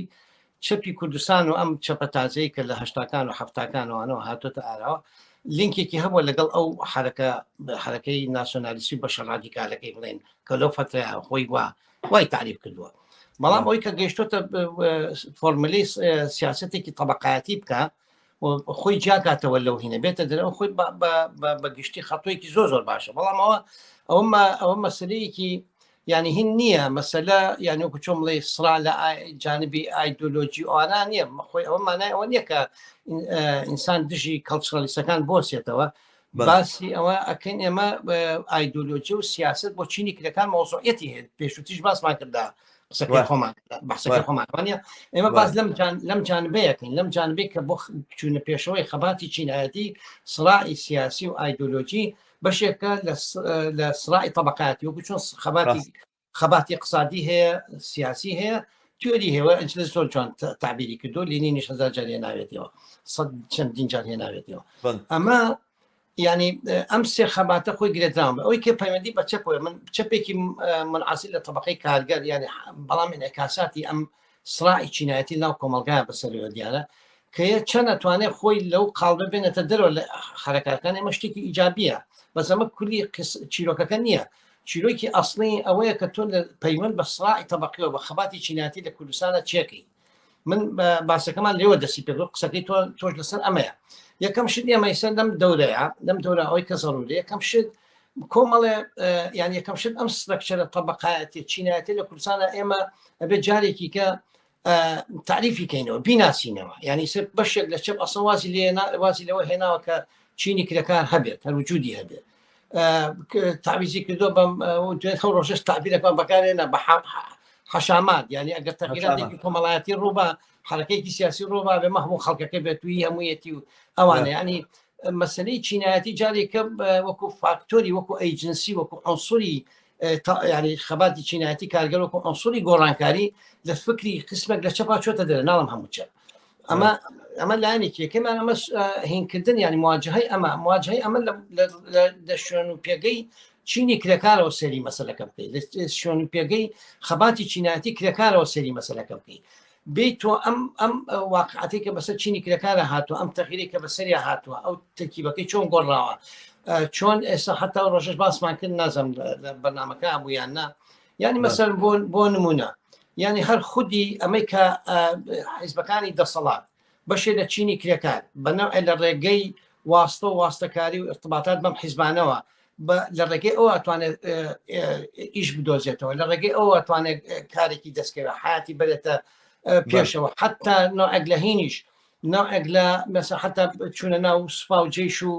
چەپی کوردستان و ئەم چەپە تازەی کە لە هەشتاکان و حەفتاکانەوەانەوە هاتۆتە ئاراوە لینکێکی هەبووە لەگەڵ ئەو حرەکە حرەکەی ناسۆنالیسی بەشە ڕادیکالەکەی بڵێن کە لەو فترەیە خۆی وا وای تعریف کردووە بەڵام ئەوی کە گەیشتۆتە فۆرملی سیاستێکی طبقاتی بکە خۆی جیاکاتەوە لەو هینە بێتە دەرەوە خۆی بە گشتی خەتۆیەکی زۆر زۆر باشە بەڵام ئەوە ئەوە ئەوە مەسلەیەکی یعنی هین نییە مەسەلە یعنی وەکو چۆن بڵێ سرا لە جانبی ئایدۆلۆژی ئەوانە نییە خۆی ئەوە مانای ئەوە نییە کە ئینسان دژی کەڵچڕالیسەکان بۆسێتەوە باسی ئەوە ئەکەین ئێمە ئایدۆلۆژی و سیاست بۆ چینی کرەکان مۆزوعەتی هەیە پێشوتیش باسمان کردا. قسەکەی خۆمان بەحسەکەی خۆمان وانە ئێمە باس لەم لەم جانبەیەکەین لەم جانبەی کە بۆ چوونە پێشەوەی خەباتی چینایەتی سڕاعی سیاسی و ئایدۆلۆژی بەشێکە لە سڕاعی طبقاتی وەکو چۆن خەباتی خەباتی اقتصادی هەیە سیاسی هەیە تیۆری هەیە ئەنجلس زۆر جوان تعبیری کردو لینینیش هەزار جار هێناوێتەوە سەد چەندین جار هێناوێتەوە ئەمە ینی ئەم سێ خەباتە خۆی گرێدراوە ئەوەی کە پەیوەندی بە چەپەوە من چەپێکی منعاسی لە طبقەی کارگەر ینی بەڵام انعکاساتی ئەم سراعی چینایەتی ناو کۆمەلگای بەسەرەوە دیارە کە چەند ئەتوانێت خۆی لەو قاڵبە بێنێتە دەرەوە لە حرەکاتەکان ئێمە شتێکی ئیجابیە بەس ئەمە کولی چیرۆکەکە نییە چیرۆکی ئەسڵی ئەوەیە کە تۆ لە پەیوەند بە سراعی تەبقیەوە بە خەباتی چیناتی لە کوردستانە چێکەی من باسەکەمان لێوە دەستی پێ قسەکەی تۆ تۆش لەسەر ئەمەیە یەکەم شت ئێمە ئیستا لەم دەورەیە لەم دەورە ئەوەی کە زەڕوری یەکەم شت کۆمەڵێ یان یەکەم شت ئەم structure ە تەبقایەتی چینایەتی لە کوردستانە ئێمە ئەبێ جارێکی کە تعریفی کەینەوە بیناسینەوە یعنی سەر بەشێک لە چەپ ئەسڵ وازی لێ وازی لەوە هێناوە کە چینی کرێکار هەبێت هەر وجودی هەبێت تعویزی کردو بەم دوێن خەو ڕۆژش تعبیرەکان بەکارێنە بە حەشامات یعنی ئەگەر تەغیراتێکی کۆمەڵایەتی ڕووبا حرەکەیەکی سیاسی ڕووبا بێ هەموو خەڵکەکە بێتوی هەموویەتی و ئەوانە ینی مەسلەی چینایەتی جارێکە وەکو فاکتۆری وەکو ئەیجنسی وەکو عنصری ینی خەباتی چینایەتی کارگەر وەکو عنصری گۆڕانکاری لە فکری قسمێک لە چەپا چۆتە دەرە ناڵم هەموو چەپ ئەمە ئەمە لایەنێکی یەکەمان ئەمە هینکردن ینی مواجهەی ئەمە مواجهەی ئەمە لە شوێن و پێگەی چینی کرێکارەوە سەری مەسلەکە بکەیت لە شوێن و پێگەی خەباتی چینایەتی کرێکارەوە سەری مەسلەکە بکەیت بێ تۆ ئەم ئەم واقعەتی کە بەسەر چینی کرێکارە هاتووە ئەم تەغیری کە بەسەریا هاتووە ئەو تەرکیبەکەی چۆن گۆڕاوە چۆن ئێستا حتا ڕۆژش باسمان کرد نازم لە بەرنمەکە بوو یان نا یعنی مەسەر بۆ بۆ نمونە یعنی هەر خودی ئەمەی کە حیزبەکانی دەسەڵات بەشێ لە چینی کرێکار بەنەوە لە ڕێگەی واستە و واستەکاری و ارتباطات بەم حیزبانەوە لە ڕێگەی ئەو ئەتوانێت ئیش بدۆزێتەوە لە ڕێگەی ئەو ئەتوانێت کارێکی دەستکەوە حیاتی بەرێتە پێشەوە حتا نوعێک لە هینیش نوعێک لە مەسە حتا چوونە ناو سوپا و جێش و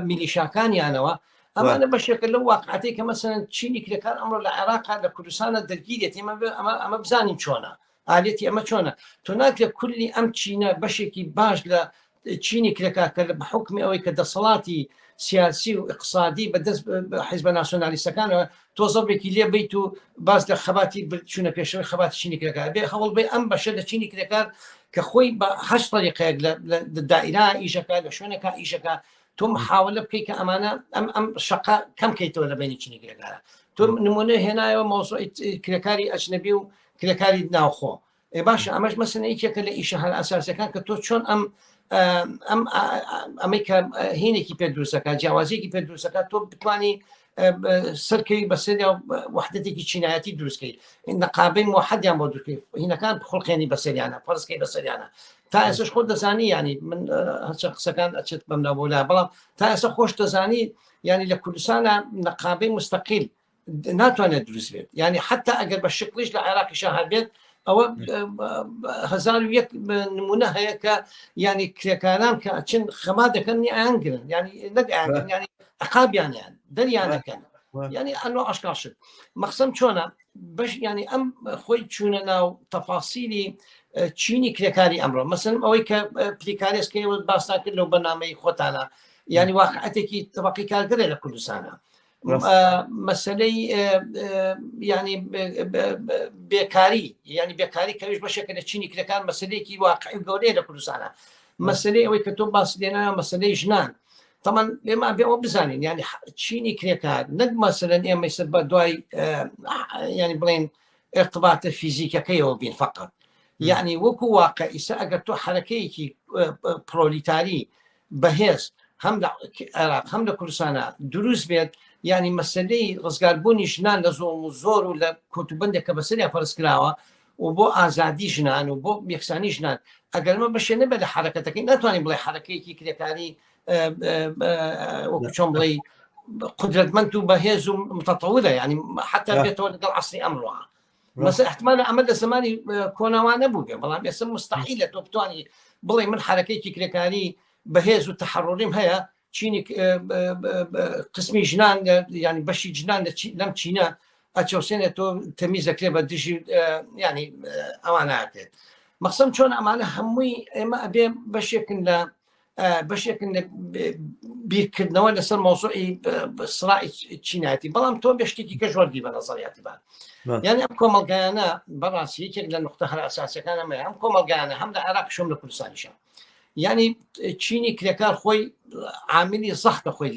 میلیشاکانیانەوە ئەمانە بەشێکە لەو واقعەتەی کە مەسەن چینی کرێکار ئەمڕۆ لە عێراقا لە کوردستانە دەرگیرێت ئێمە ئەمە بزانین چۆنە ئالێتی ئەمە چۆنە تۆ ناکرێت کولی ئەم چینە بەشێکی باش لە چینی کرێکار کە بە حکمی ئەوەی کە دەسەڵاتی سیاسی و اقتصادی بە دەست حیزبە ناسیۆنالیستەکانەوە تۆ زەبێکی لێ بیت و باس لە خەباتی چوونە پێشەوەی خەباتی چینی کرێکار بێ هەوڵ بێ ئەم بەشە لە چینی کرێکار کە خۆی بە هەشت طریقەیەک لە دائرا ئیشەکە لە شوێنەکە ئیشەکە تۆ محاولە بکەیت کە ئەمانە ئەم ئەم شقا کەم کەیتەوە لە بینی چینی کرێکارە تۆ نمونە هێنایەوە مەوزوعی کرێکاری ئەجنەبی و کرێکاری ناوخۆ ئێ باشە ئەمەش مەسەن یەکێکە لە ئیشە هەر ئەساسەکان کە تۆ چۆن ئەم ئەم ئەمەی کە هینێکی پێ دروستەکە جیاوازیەکی پێ دروستەکە تۆ بتانی سەرکەوی بەسەریا وحدەتێکی چینایەتی دروستکەی نەقابەی موحدیان بۆ دروستکەی هینەکان خڵقێنی بەسەریانە فەرزکەی بەسەریانە تا ئێسش خۆت دەزانی ینی من هەرچە قسەکان ئەچێت بەم ناوبۆلا بەڵام تا ئێستا خۆش دەزانی ینی لە کوردستانە نەقابەی مستەقیل ناتوانێت دروست بێت ینی حتا ئەگەر بە شکلیش لە عێراقیشا هەبێت ئەوە هزار و یەک نمونە هەیە کە ینی کرێکاران کە چن خەما دەکەن ئەیانگرن ینی نەک ئەیانگرن ینی عقابیانیان دەریانەکەن ینی ئەنۆ ئاشکاشت مەخسم چۆنە بەش ینی ئەم خۆی چوونە ناو تەفاسیلی چینی کرێکاری ئەمڕۆ مەسن ئەوەی کە پریکارێسکەی باستان کرد لەو بەنامەی خۆتانە ینی واقعەتێکی طبقی کارگەرە لە کوردستانە مەسلەی ینی بێکاری ینی بێکاری کەویش بەشێکە لە چینی کرەکان مەسلەیەکی واقعی گەورەیە لە کوردستانە مەسلەی ئەوەی کە تۆ باس لێنا مەسلەی ژنان تەمان ئێمە بێ ئەوە بزانین ینی چینی کرێکار نەک مەسەلەن ئێمە سەر بە دوای ینی بڵێن ارتباطە فیزیکەکەیەوە بین فقط یعنی وەکو واقع ئیسا ئەگەر تۆ حرەکەیەکی پرۆلیتاری بەهێز هەم لە عێراق هەم لە کوردستانە دروست بێت یعنی مەسلەی ڕزگاربوونی ژنان لە زۆڵم و زۆر و لە کۆتوبندێک کە بەسەریا فەرز کراوە و بۆ ئازادی ژنان و بۆ یەکسانی ژنان ئەگەر ئەمە بەشێ نەبێت لە حرەکەتەکەی ناتوانین بڵێ حرەکەیەکی کرێکاری وەکو چۆن بڵێ قدرەتمەند و بەهێز و متەتەورە ینی حتا بێتەوە لەگەڵ عسری ئەمڕۆ مەسە احتمالە ئەمە لە زمانی کۆناوانە بوو بەڵام ئێستا مستحیلە تۆ بتوانی بڵێ من حرەکەیەکی کرێکاری بەهێز و تەحڕۆریم هەیە چینی قسمی ژنان ینی بەشی ژنان لەم چینە ئەچەوسێنێتەوە تەمیز دەکرێت بە دژی ینی ئەوان ناکرێت مەخسم چۆن ئەمانە هەمووی ئێمە ئەبێ بەشێکن لە بەشێکن لە بیرکردنەوە لەسەر مۆزوعی سڕای چینایەتی بەڵام تۆ بە شتێکی کەش وەرگی بە نەزەریاتی بان یعنی ئەم کۆمەلگایانە بەڕاستی یەکێک لە نقطە هەر ئەساسەکان ئەمە ئەم کۆمەلگایانە هەم لە عێراق شم لە کوردستانیشە یعنی چینی کرێکار خۆی عاملی زەختە خۆی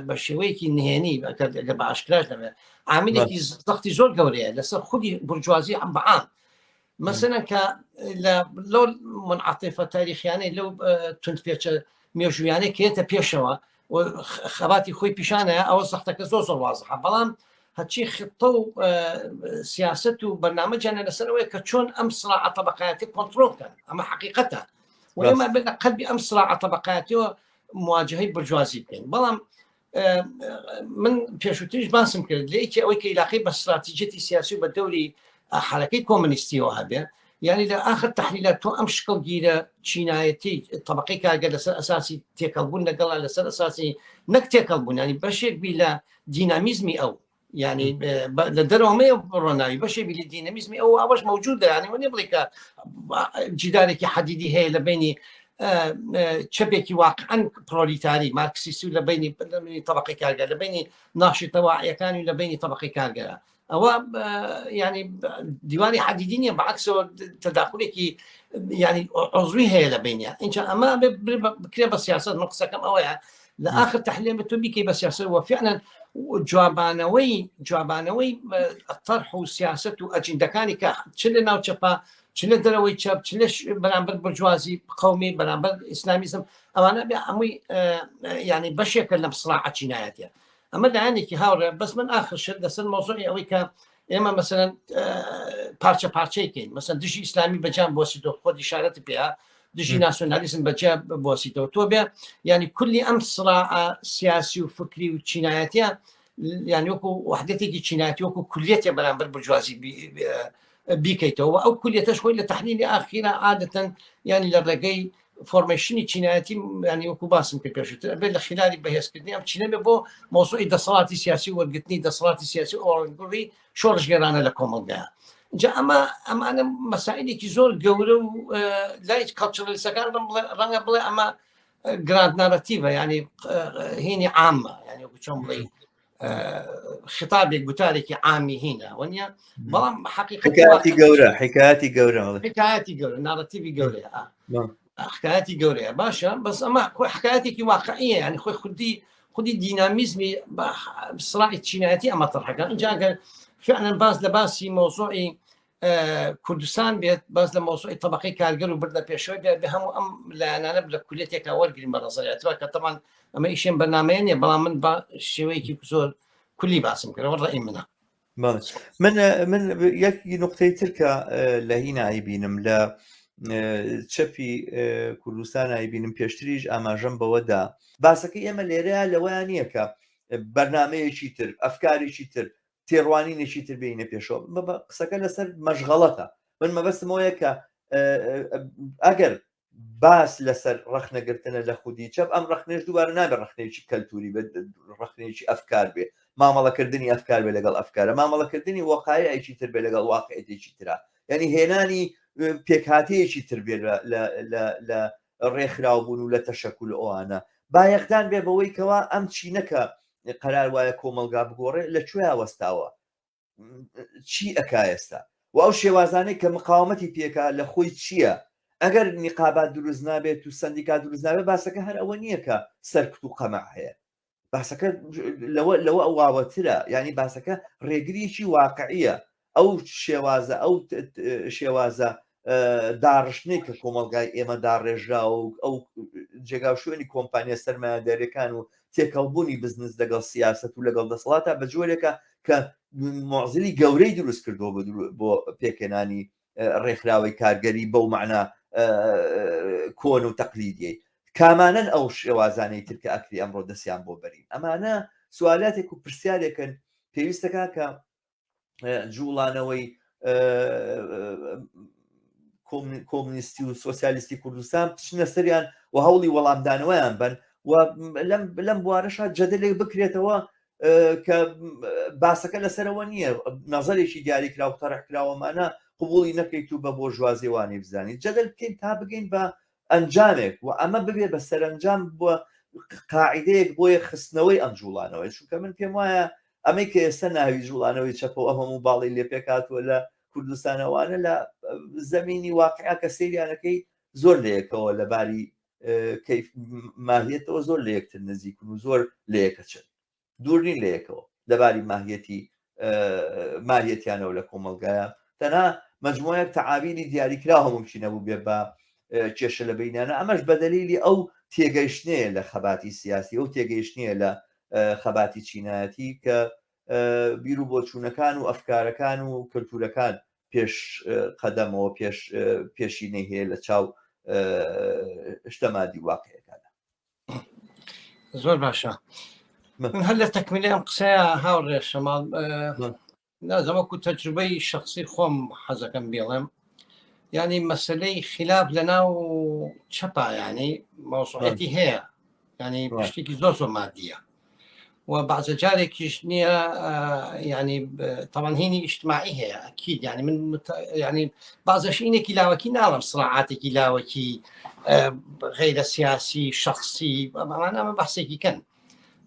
بە شێوەیەکی نهێنی ئەگەر بە ئاشکراش دەبێت عاملێکی زەختی زۆر گەورەیە لەسەر خودی برجوازی ئەم بەعام مەسەلەن کە لە لەو منعطفە تاریخیانەی لەو تند پێچە مێژویانەی کێتە پێشەوە خەباتی خۆی پیشانە ئەوە زەختەکە زۆر زۆر وازحە بەڵام هەرچی خطە و سیاست و بەرنامە جانە لەسەرەوەی کە چۆن ئەم سراعە طبقاتی کۆنترۆل بکەن ئەمە حقیقەتە و ئێمە بێت لە قەلبی ئەم سراعە طبقاتیەوە مواجهەی برجوازی بکەین بەڵام من پێشووتریش باسم کرد لە یەکی ئەوەی کە عیلاقەی بە استراتیژیەتی سیاسی و بە دەوری حرەکەی کۆمەنیستیەوە هەبێ یعنی لە آخر تحلیلە تۆ ئەم شکڵ گیرە چینایەتی طبقەی کارگەر لەسەر ئەساسی تێکەڵبوون لەگەڵا لەسەر ئەساسی نەک تێکەڵ بوون ینی بەشێک بی لە دینامیزمی ئەو ینی لە دەرەوەمەیە ڕۆناوی بەشێ بی لە دینامیزمی ئەو ئەوەش مەوجودە ینی وە نیە بڵێ کە جیدارێکی حەدیدی هەیە لە بینی چەپێکی واقعا پرۆلیتاری مارکسیستی و لە بینی طبقی کارگەر لە بینی ناشی تەواعیەکانی و لە بینی طبقی کارگەرە ئەوە ینی دیوانی حەدیدی نییە بەعکسەوە تەداخلێکی ینی عزوی هەیە لە بینیان اینجا ئەمە بکرێ بە سیاست من قسەکەم ئەوەیە لە آخر تحلیل بە تۆ بیکەی بە سیاست و فعلا جوابانەوەی جوابانەوەی طرح و سیاست و ئەجندەکانی کە چ لە ناو چەپا چ لە دەرەوەی چەپ چ لە بەرامبەر برجوازی قومی بەرامبەر ئیسلامیزم ئەوانە بێ هەمووی ینی بەشێکە لەم سراعە چینایەتە ئەمە لایەنێکی هاوڕێ بەس من ئاخر شت لەسەر مۆزوعی ئەوەی کە ئێمە مەسەرەن پارچە پارچەیکەین مەسەن دژی ئیسلامی بەجان بۆسیتەوە خۆ دیشارەت پێ دژی ناسیۆنالیسم بەجیا بۆسیتەوە تۆ بێ ینی کولی ئەم سڕا سیاسی و فکری و چینایەتە یان وەکو وحدەتێکی چینایەتی وەکو کولیەتێ بەرامبەر برجوازی بیکەیتەوە ئەو کولیەتەش خۆی لە تحلیلی ئاخیرا عادەتەن ینی لە ڕێگەی formation ی چینایەتی ینی وەکو باسم کرد پێشتر ئەبێت لە خلالی بەهێزکردنی ئەم چینە بێ بۆ مۆزوعی دەسەڵاتی سیاسی و وەرگرتنی دەسەڵاتی سیاسی و ئۆڕنگوڕی شۆڕشگێرانە لە کۆمەڵگا جا ئەمە ئەمانە مەسائلێکی زۆر گەورە و لای culturalist ەکان ڕەنگە بڵێ ئەمە grand narrative ە ینی هینی عامە ینی چۆن بڵێ خطابێک گوتارێکی عامی هینە وەنیە بەڵام حقیقەتی گەورە حکایەتی گەورە حکایەتی گەورە narrative ی گەورەیە حکایەتی گەورەیە باشە بەس ئەمە خۆی حکایەتێکی واقعیە ینی خۆی خودی خودی دینامیزمی سڕای چینایەتی ئەمە تەرحەکە اینجا ئەگەر فعلا باس لە باسی مۆزوعی کوردستان بێت باس لە مۆزوعی طبقەی کارگەر و بردە پێشەوەی بێت بە هەموو ئەم لایەنانە لە کولێتێکا وەرگین بە نظریاتەوە کە تەمان ئەمە ئیشێن بەرنمەیە نیە بەڵام من بە شێوەیەکی زۆر کولی باسم کردەوە ڕئی منە من من یەک نقطەی تر کە لە هی نایبینم لە چەپی کوردستان نایبینم پێشتریش ئاماژەم بەوەدا باسەکەی ئێمە لێرەیە لەوەیان نییە کە بەرنمەیەکی تر ئەفکارێکی تر تێڕوانینێکی تر بینە پێشەوە قسەکە لەسەر مەشغەڵەتە من مەبەستمەوەیە کە ئەگەر باس لەسەر ڕەخنەگرتنە لە خودی چەپ ئەم ڕەخنەیەش دووبارە نابێت ڕەخنەیەکی کەلتوری بێت ڕەخنەیەکی ئەفکار بێ مامەڵەکردنی ئەفکار بێ لەگەڵ ئەفکارە مامەڵەکردنی وەقایعێکی تر بێ لەگەڵ واقعێتێکی ترا یعنی هێنانی پێکهاتەیەکی تر بێ لە ڕێکخراو بوون و لە تەشەکول ئەوانە بایەخدان بێ بەوەی کەوا ئەم چینەکە قەرار وایە کۆمەڵگا بگۆڕێ لە کوێ وەستاوە چی ئەکا ئێستا و ئەو شێوازانەی کە مقاومەتی پێکا لە خۆی چییە ئەگەر نیقابات دروست نابێت و سندیکا دروست نابێت باسەکە هەر ئەوە نییە کە سەرکوت و قەمە هەیە باسەکە لەوە لەوە واوەترە ینی باسەکە ڕێگریی واقعیە ئەو شێوازە ئەو شێوازە داڕشتنەی کە کۆمەڵگای ئێمە داڕێژراوە و ئەو جێگا و شوێنی کۆمپانیا سەرمایەداریەکان و تێکەڵبوونی بزنس لەگەڵ سیاسەت و لەگەڵ دەسەڵاتە بە جۆرێکە کە معزلی گەورەی دروست کردووە بۆ پێکهێنانی ڕێکخراوەی کارگەری بەو مەعنا کۆن و تەقلیدیەی کامانەن ئەو شێوازانەی تر کە ئەکری ئەمڕۆ دەستیان بۆ بەرین ئەمانە سوالاتێک و پرسیارێکن پێویستەکە کە جوڵانەوەی کۆمنیستی و سۆسیالیستی کوردستان بچنە سەریان و هەوڵی وەڵامدانەوەیان بن و لەم بوارەشا جەدەلێک بکرێتەوە. کە باسەکە لەسەرەوە نییە نظرێکی دیاریکرا و تەرحکراوەمانە قبوڵی نەکەیت و بە بۆرژوازیوانی بزانیت جەدەل بکەین تا بگەین بە ئەنجامێک و ئەمە ببێ بە سەرەنجام بۆ قاعدەیەک بۆ یەکخستنەوەی ئەم جوڵانەوەی چونکە من پێم وایە ئەمەی کە ئێستا ناوی جوڵانەوەی چەپە و ئەم هەموو باڵی لێ پێکهاتووە لە کوردستانەوانە لە زەمینی واقعا کە سەیریانەکەی زۆر لە یەکەوە لە باری کەیف ماهیەتەوە زۆر لە یەکتر نزیکن و زۆر لە یەکەچن دوور نین لە یەکەوە لەباری ماهیەتی ماهیەتیانەوە لە کۆمەڵگایە تەنها مجموعەیەک تەعابیری دیاریکراوە ممکنە بوو بێ بە کێشە لە بینیانە ئەمەش بە دەلیلی ئەو تێگەیشتنەیە لە خەباتی سیاسی ئەو تێگەیشتنیە لە خەباتی چینایەتی کە بیر و بۆچوونەکان و ئەفکارەکان و کەلتورەکان پێش قەدەمەوە پێش پێشینەی هەیە لە چاو شتە مادی واقعەکانە زۆر باشە من هەر لە تەکمیلی ئەم قسەیە هاوڕێ شەماڵ نازەمەکو تەجروبەی شخصی خۆم حەزەکەم بێڵێم ینی مەسلەی خلاف لە ناو چەپا ینی مەوسوعەتی هەیە ینی شتێکی زۆر زۆر مادیە و بەعزە جارێکیش نییە ینی تەوانهینی ئیجتماعی هەیە ئەکید ینی من ینی بازەشینێکی لاوەکی ناڵم سراعاتێکی لاوەکی غیرە سیاسی شخصی ئەمانە ئەمە بەحسێکی کەن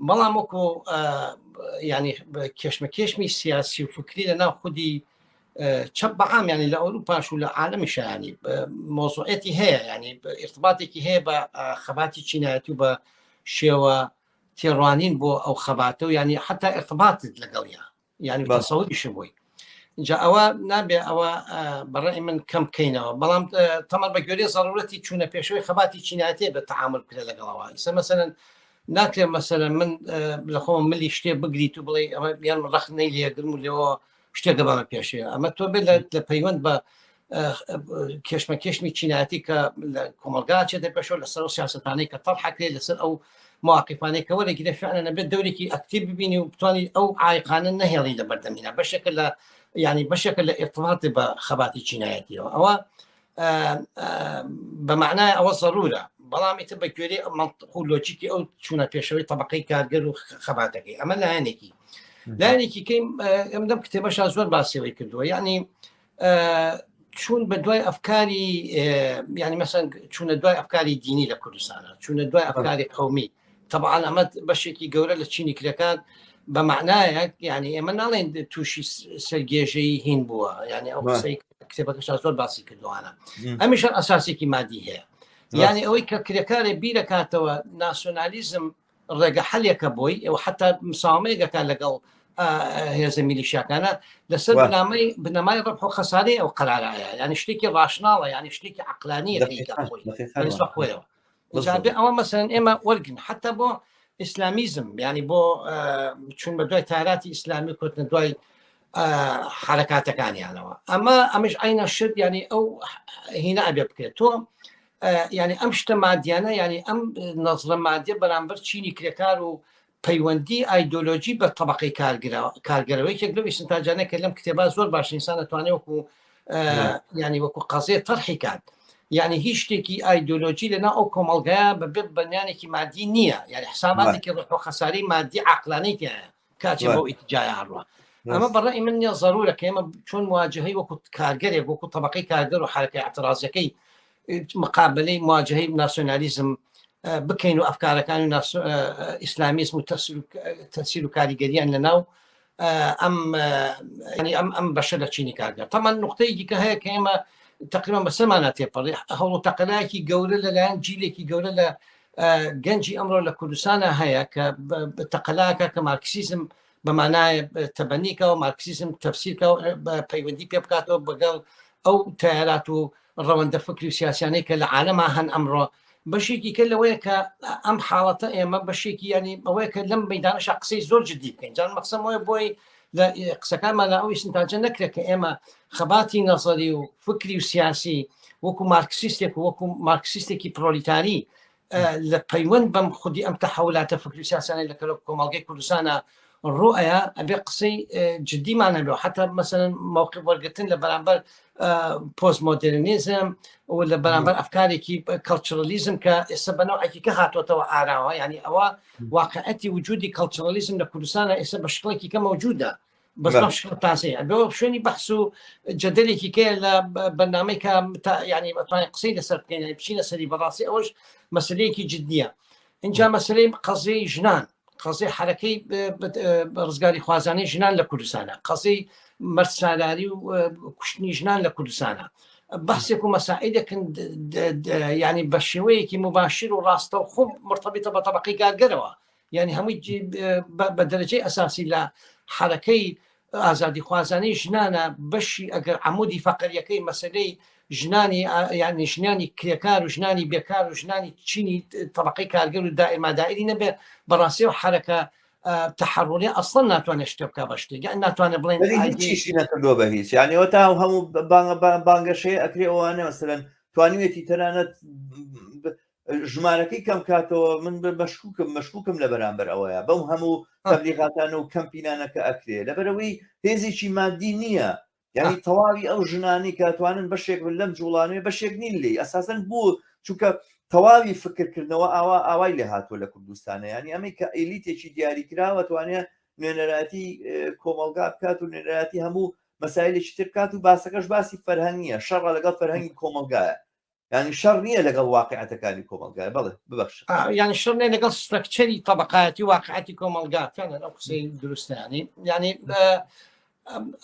بەڵام وەکو ینی کێشمە کێشمی سیاسی و فکری لە ناو خودی چەپ بەعام ینی لە ئەوروپاش و لە عالەمی شایانی مۆزوعەتی هەیە ینی ارتباطێکی هەیە بە خەباتی چینایەتی و بە شێوە تێڕوانین بۆ ئەو خەباتە و ینی حتا ارتباطت لەگەڵیا ینی تەسەوریشە بۆی جا ئەوە نابێ ئەوە بەڕێ من کەم بکەینەوە بەڵام تەمە بە گوێرەی زەڕورەتی چوونە پێشەوەی خەباتی چینایەتی بە تعامل بکرێت لەگەڵەوە ئیسە مەسەلەن ناکرێت مەسەلەن من لە خۆم ملی شتێ بگریت و بڵێ ئەمە یان ڕەخنەی لێگرم و لێەوە شتێک دەبەمە پێشێ ئەمە تۆ بێت لە پەیوەند بە کێشمە کێشمی چینایەتی کە لە کۆمەلگا چێتە پێشەوە لەسەر ئەو سیاستانەی کە تەرحەکرێت لەسەر ئەو مواقفانەی کە وەرەگیرە فعلا نەبێت دەورێکی ئەکتیڤ ببینی و بتوانانی ئەو عایقانە نەهێڵی لە بەردەمینا بەشێکە لە ینی بەشێکە لە ئێرتباطی بە خەباتی چینایەتیەوە ئەوە بە معنای ئەوە زەرورە بەڵام ئیتر بە گوێرەی منطق و لۆجیکی ئەو چوونە پێشەوەی طبقەی کارگەر و خەباتەکەی ئەمە لایەنێکی لایەنێکی کەی ئەم دەم کتێبەشا زۆر باسیەوەی کردووە یعنی چوون بە دوای ئەفکاری ینی مەسەن چوونە دوای ئەفکاری دینی لە کوردستانە چوونە دوای ئەفکاری قومی طبعا ئەمە بەشێکی گەورە لە چینی کرێکار بە معنایە یعنی ئێمە ناڵێن تووشی سەرگێژەی هین بووە یعنی ئەو قسەی کتێبەکەشا زۆر باسی کردوانە هەمیشە ئەساسێکی مادی هەیە یعنی ئەوەی کە کرێکارێ بیرەکاتەوە ناسیۆنالیزم ڕێگە حەلێکە بۆی ئەو حتا مساومەیەکەکە لەگەڵ هێزە میلیشیاکانە لەسەر بنامەی بنەمای ڕەبح و خەسارەی ئەو قەرارایە یعنی شتێکی ڕاشناڵە یعنی شتێکی عقلانیە خۆی خۆیەوە بێ ئەوە مەسەن ئێمە وەرگن حتا بۆ ئیسلامیزم ینی بۆ چون بە دوای تاراتی ئیسلامی کۆتنە دوای حرەکاتەکانیانەوە ئەمە ئەمش عینە شت ینی ئەو هینە ئەبێ بکرێت تۆ ینی ئەم شتە مادیانە ینی ئەم نەزرە مادیە بەرامبەر چینی کرێکار و پەیوەندی ئایدۆلۆژی بە طبقەی کارگەرەوە یەکێک لەو ئیسنتاجانە کە لەم کتێبا زۆر باش ئینسان دەتوانێت وەکو ینی وەکو قەزیە تەرحی کات یعنی هیچ شتێکی ئایدۆلۆژی لەنا ئەو کۆمەڵگایە بە بێ بەنیانێکی مادی نییە یعنی حساباتێکی ڕۆح و خەساری مادی عقلانی تایە کاچێ بۆ ئیتجای ئاڕوە ئەمە بەڕێ من نیە ضرورە کە ئێمە چۆن مواجهەی وەکو کارگەرێک وەکو طبقەی کارگەر و حرەکە اعتراضەکەی مقابلەی مواجهەی ناسیۆنالیزم بکەین و ئەفکارەکانی ئیسلامیزم و تەسیر و کاریگەریان لە ناو ئەم ئەم ئەم بەشە لە چینی کارگەر تەمان نقطەیەکی کە هەیە کە ئێمە تقریبا بەسەرمانە تێپەڕی هەوڵ و تەقەلایەکی گەورە لەلایەن جیلێکی گەورە لە گەنجی ئەمڕۆ لە کوردستانە هەیە کە تەقەلاکە کە مارکسیزم بەمانای تەبەنیکەوە مارکسیزم تەفسیرکە پەیوەندی پێ بکاتەوە بەگەڵ ئەو تیارات و ڕەوەندە فکری و سیاسیانەی کە لە عالەما هەن ئەمڕۆ بەشێکی کە لەوەیە کە ئەم حاڵەتە ئێمە بەشێکی ینی ئەوەیە کە لەم مەدانەشە قسەی زۆر جدی بکەین جان مەقسەم وایە بۆی لە قسەکانمان لە ئەوی سنتاجە نەکرێت کە ئێمە خەباتی نەزەری و فکری و سیاسی وەکو مارکسیستێک و وەکو مارکسیستێکی پرۆلیتاری لە پەیوەند بەم خودی ئەم تەحولاتە فکری و سیاسانەی لە کەلۆ کۆمەڵگەی کوردستانە ڕوئەیە ئەبێ قسەی جدیمان هەبێ حتا مەسەن موقع وەرگتن لە بەرامبەر پۆست مۆدررنیزم و لە بەرامبەر ئەفکارێکی culturalism کە ئێستا بەنەوەکی کە هاتۆتەوە ئاراوە ینی ئەوە واقعەتی وجودی culturalism لە کوردستانە ئێستا بە شکڵێکی کە مەوجودە بەس بەم شکڵ تازەیە بۆ شوێنی بەحس و جەدەلێکی کە لە بەرنامەی کە ینی ئەتوانین قسەی لەسەر بکەین بچینە سەری بەڕاستی ئەوەش مەسلەیەکی جدیە اینجا مەسلەی قەزیەی ژنان قەزیەی حرەکەی ڕزگاری خوازانەی ژنان لە کوردستانە قەزیەی مەرسالاری و کوشتنی ژنان لە کوردستانە بەحسێک و مەسائلێکن ینی بە شێوەیەکی مباشر و ڕاستە و خۆ مرتبطە بە تەبقی کارگەرەوە یعنی هەمووی بە دەرەجەی ئەساسی لە حرەکەی ئازادیخوازانەی ژنانە بەشی ئەگەر عمودی فەقەریەکەی مەسلەی ژنانی یعنی ژنانی کرێکار و ژنانی بێکار و ژنانی چینی طبقەی کارگەر و دائرمادائری نەبێ بەڕاستی و حرەکە تەحڕوری ئەسڵ ناتوانێت شتێ بکە بە شتێک یان ناتوانێت بڵێن هیچیشی نەکردووە بە هیچ یعنی ئەوە تا هەموو بانگەشەیە ئەکرێ ئەوانە مەسەلەن توانیوێتی تەنانەت ژمارەکەی کەم کاتەوە من مەشکوکم مەشکوکم لە بەرامبەر ئەوەیە بەم هەموو تەبلیغاتانە و کەمپینانە کە ئەکرێ لەبەرەوەی هێزێکی مادی نییە یعنی تەواوی ئەو ژنانی کە توانن بەشێک بن لەم جوڵانەیە بەشێک نین لێی ئەساسەن بوو چونکە تەواوی فکرکردنەوە ئاوا ئاوای لێ هاتووە لە کوردستانە ینی ئەمەی کە ئیلیتێکی دیاریکراوە توانێت نوێنەرایەتی کۆمەڵگا بکات و نوێنەرایەتی هەموو مەسایلێکی تر بکات و باسەکەش باسی فەرهەنگ نییە شەڕە لەگەڵ فەرهەنگی کۆمەڵگایە یانی شەڕ نییە لەگەڵ واقعەتەکانی کۆمەڵگای بەڵێ ببەخش یانی شەڕ نیە لەگەڵ structure ی طبقاتی واقعەتی کۆمەڵگا فعلا ئەو قسەی دروستیانی یعنی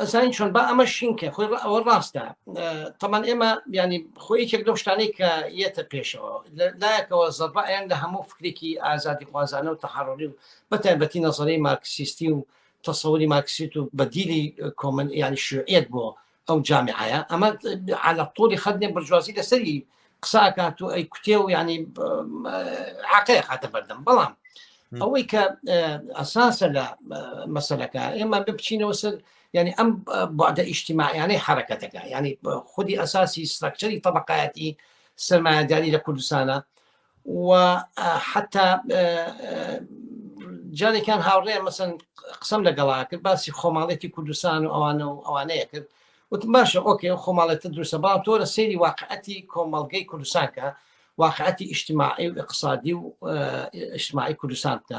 ئەزانین چۆن با ئەمە شینکە خۆی ئەوە ڕاستە تەمان ئێمە ینی خۆی یەکێک لەو شتانەی کە یەتە پێشەوە لایەکەوە زەربە ئەیان لە هەموو فکرێکی ئازادی خوازانە و تەحڕری و بەتایبەتی نەزەری مارکسیستی و تەسەوری مارکسیت و بەدیلی کۆمن ینی شوعیت بۆ ئەو جامیعەیە ئەمە على طولی خەت نیە برجوازی لەسەری قسە ئەکات و ئەی کوتێ و ینی عقەیە خاتە بەردەم بەڵام ئەوەی کە ئەساسە لە مەسەلەکە ئێمە بچینەوە سەر ینی ئەم بعدە ئیجتیماعیانەی حرەکەتەکە ینی خودی ئەساسی structure ی طبقایەتی سەرمایەداری لە کوردستانە و حتا جارێکیان هاوڕێ مەسن قسەم لەگەڵا کرد باسی خۆماڵێتی کوردستان و ئەوانە و ئەوانەیە کرد وتم باشە okay ئەو خۆماڵێتە دروستە بەڵام تۆ لە سەیری واقعەتی کۆمەڵگەی کوردستان کە واقعەتی ئیجتماعی و اقتصادی و ئیجتماعی کوردستان بکە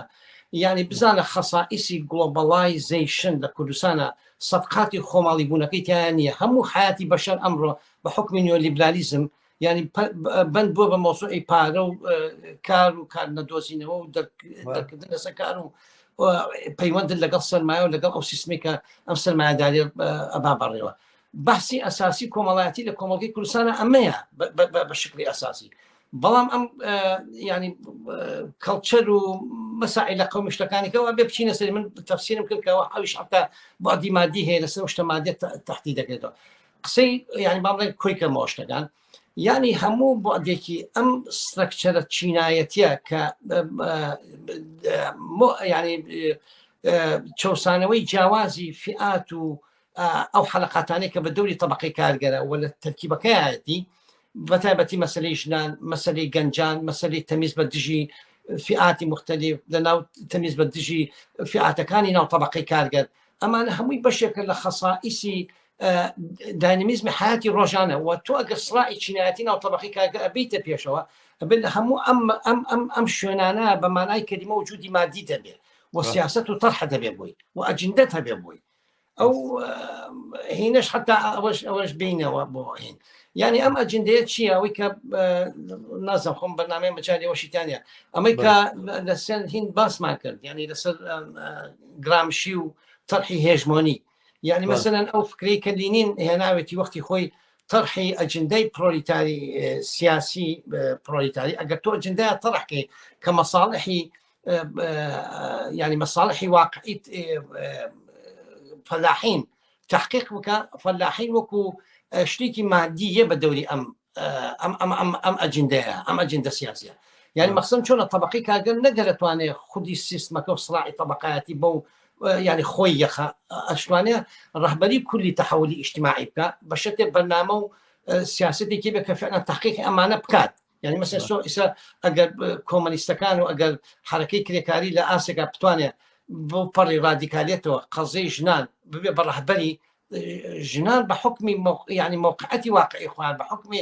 یعنی بزانە خەسائیسی globalization لە کوردستانە سەدقاتی خۆماڵی بوونەکەی تیان نییە هەموو حیاتی بەشەر ئەمڕۆ بە حکمی نیۆلیبرالیزم یعنی بند بووە بە مۆسوعی پارە و کار و کار نەدۆزینەوە و دەرکردن لەسەر کار و پەیوەندن لەگەڵ سەرمایە و لەگەڵ ئەو سیستمی کە ئەم سەرمایەداری ئەبا بەڕێوە بەحسی ئەساسی کۆمەڵایەتی لە کۆمەڵگەی کوردستانە ئەمەیە بە شکلی ئەساسی بەڵام ئەم ینی culture و مەسائل لە قومی شتەکانیکەوە بێ بچینە سەری من تەفسیرم کرد کەەوە ئەویش حتا بعدی مادی هەیە لەسەر شتە مادیە تحتی دەکرێتەوە قسەی یعنی با بڵێن کۆی کەمەوە شتەکان یعنی هەموو بەعدێکی ئەم structure ە چینایەتیە کە ینی چەسانەوەی جیاوازی فئات و ئەو حەلقاتانەی کە بە دەوری طبقەی کارگەرە و لە تەرکیبەکەیەتی بەتایبەتی مەسلەی ژنان مەسلەی گەنجان مەسلەی تەمیز بە دژی فئاتی مختلف لە ناو تەمیز بە دژی فئاتەکانی ناو طبقەی کارگەر ئەمانە هەمووی بەشێکە لە خەسائیسی داینمیزمی حیاتی ڕۆژانە و تۆ ئەگەر سڕاعی چینایەتی ناو طبقی کارگە ئەبیتە پێشەوە ئەبێت لە هەموو ئەم ئەم ئەم ئەم شوێنانە بە مانای کەلیمە وجودی مادی دەبێ و سیاست و تەرحە دەبێ بۆی و ئەجندەت هەبێ بۆی ئەو هینەش حتا ئەوەش ئەوەش بینەوە بۆ هین یعنی ئەم ئەجندەیە چییە ئەوەی کە نازم خۆم بەنامەی مەجای ئەوەشیتانە ئەمەی کە لەسەر هین باسمان کرد یعنی لەسەر گرامشی و تەرحی هێژمۆنی یعنی مەسەلەن ئەو فکرەی کە لینین هێناوێتی وەختی خۆی تەرحی ئەجندەی پرۆلیتاری سیاسی پرۆلیتاری ئەگەر تۆ ئەجندای تەرحکەی کە مەساڵحی ینی مەساڵحی واقعی فەلاحین تحقیق بکە فەلاحین وەکو شتێکی مادیە بە دەوری ئەم ئەم ئەم ئەم ئەم ئەجندەیە ئەم ئەجندە سیاسیە یعنی مەخسم چۆنە طبقی کارگەر نەگەرەتوانێ خودی سیستمەکە و سڵاعی طبقایەتی بەو یعنی خۆی یەخە ئەشتوانێ ڕەهبەری کولی تحولی ئیجتماعی بکە بە شتێ بەرنامە و سیاستێکی بێ کە فعلا تحقیق ئەمانە بکات یعنی مەسەلەن سۆ ئیسا ئەگەر کۆمەنیستەکان و ئەگەر حرەکەی کرێکاری لە ئاسێکا بتوانێت بۆ پەڕی ڕادیکالیەتەوە قەزەی ژنان ببێ بە ڕەهبەری ژنان بە حکمی ینی موقعەتی واقعی خۆیان بە حکمی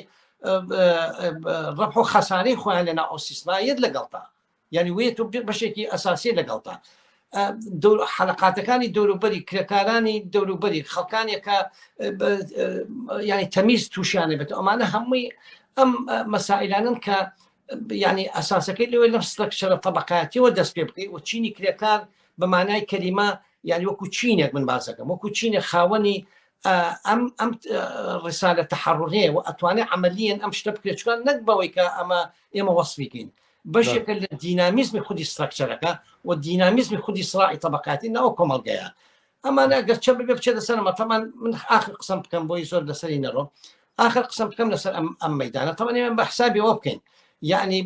ڕەبح و خەسارەی خۆیان لەنا ئەو سیستما یەت لەگەڵتا یعنی وێت و بەشێکی ئەساسی لەگەڵتا حەلقاتەکانی دەوروبەری کرێکارانی دەوروبەری خەڵکانێکە ینی تەمیز تووشیانە بێت ئەمانە هەمووی ئەم مەسائلانن کە یعنی ئەساسەکەی لەوەی لەم سترەکچەرە تەبقاتیەوە دەست پێ بکەی و چینی کرێکار بە مانای کەلیمە یعنی وەکو چینێک من باسەکەم وەکو چینێک خاوەنی ئەم ئەم ڕسالە تەحڕڕەیە و ئەتوانێت عملیەن ئەم شتە بکرێت چکان نەک بەوەی کە ئەمە ئێمە وەصفیکەین بەشێکە لە دینامیزمی خودی سترەکچەرەکە و دینامیزمی خودی سراعی طبقاتی ناو کۆمەڵگەیە ئەمانە گەر چە ببێ بچێتە سەرمە تەمان من ئاخر قسەم بکەم بۆی زۆر لەسەری نەڕۆم ئاخر قسەم بکەم لەسەر ئەم ئەم مەدانە تەمان ئێمە بە حسابی ئەوە بکەین یعنی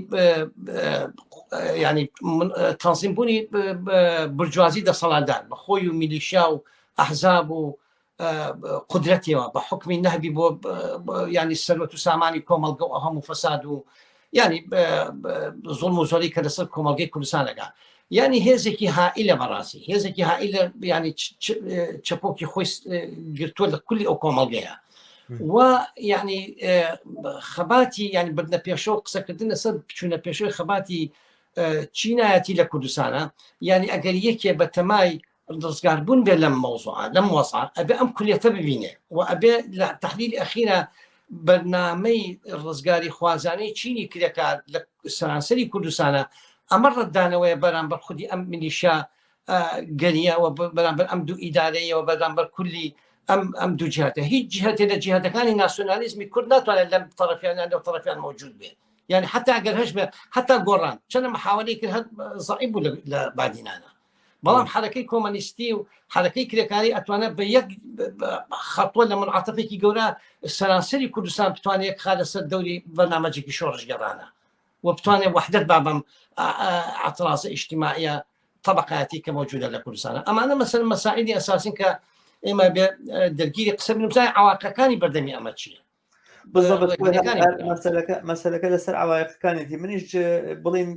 یعنی تەنزیم بوونی برجوازی دەسەڵاتدار بە خۆی و میلیشیا و ئەحزاب و قودرەتیەوە بە حکمی نەهبی بۆ ینی سەروەت و سامانی کۆمەڵگە و هەموو فەساد و ینی زوڵم و زۆری کە لەسەر کۆمەڵگەی کوردستانەکە ینی هێزێکی هائیلە بەڕاستی هێزێکی هائیلە ینی چەپۆکی خۆی گرتووە لە کولی ئەو کۆمەڵگەیە و یعنی خەباتی ینی بردنە پێشەوە قسەکردن لەسەر بچوونە پێشەوەی خەباتی چینایەتی لە کوردستانە یعنی ئەگەر یەکێ بە تەمای ڕزگاربوون بێ لەم مەوزوعە لەم وەزعە ئەبێ ئەم کولێتە ببینێ و ئەبێ لە تحلیل ئەخیرە بەرنامەی ڕزگاری خوازانەی چینی کرێکار لە سەرانسەری کوردستانە ئەمە ڕەتدانەوەیە بەرامبەر خودی ئەم میلیشیا گەریە و بەرامبەر ئەم دوو ئیدارەیەوە بەرامبەر کولی ئەم ئەم دوو جهتە هیچ جهتێ لە جهتەکانی ناسیۆنالیزمی کورد ناتوانێت لەم طرفیان یان لەو طرفیان موجود بێ یعنی حتا ئەگەر هەش بێ حتا گۆڕان چەند محاولەی کرد هەر زەعیف بوو لە بادینانە بەڵام حرەکەی کۆمەنیستی و حرەکەی کرێکاری ئەتوانێت بە یەک خەتوە لە منعاتەفێکی گەورە سەرانسەری کوردستان بتوانێت یەک خا لەسەر دەوری بەرنامەجێکی شۆڕشگەڕانە و بتوانێت وحدەت بابم ئاعتراض اجتماعیە طبقاتی کە موجودە لە کوردستانە ئەمانە مەسەر مەسائلی ئەساسین کە ئێمە بێ دەرگیری قسە بنووسای عواقەکانی بەردەمی ئەمە چییە بالضبط مەسەلەکە مەسەلەکە لەسەر عوایقەکانێتی منیش بڵین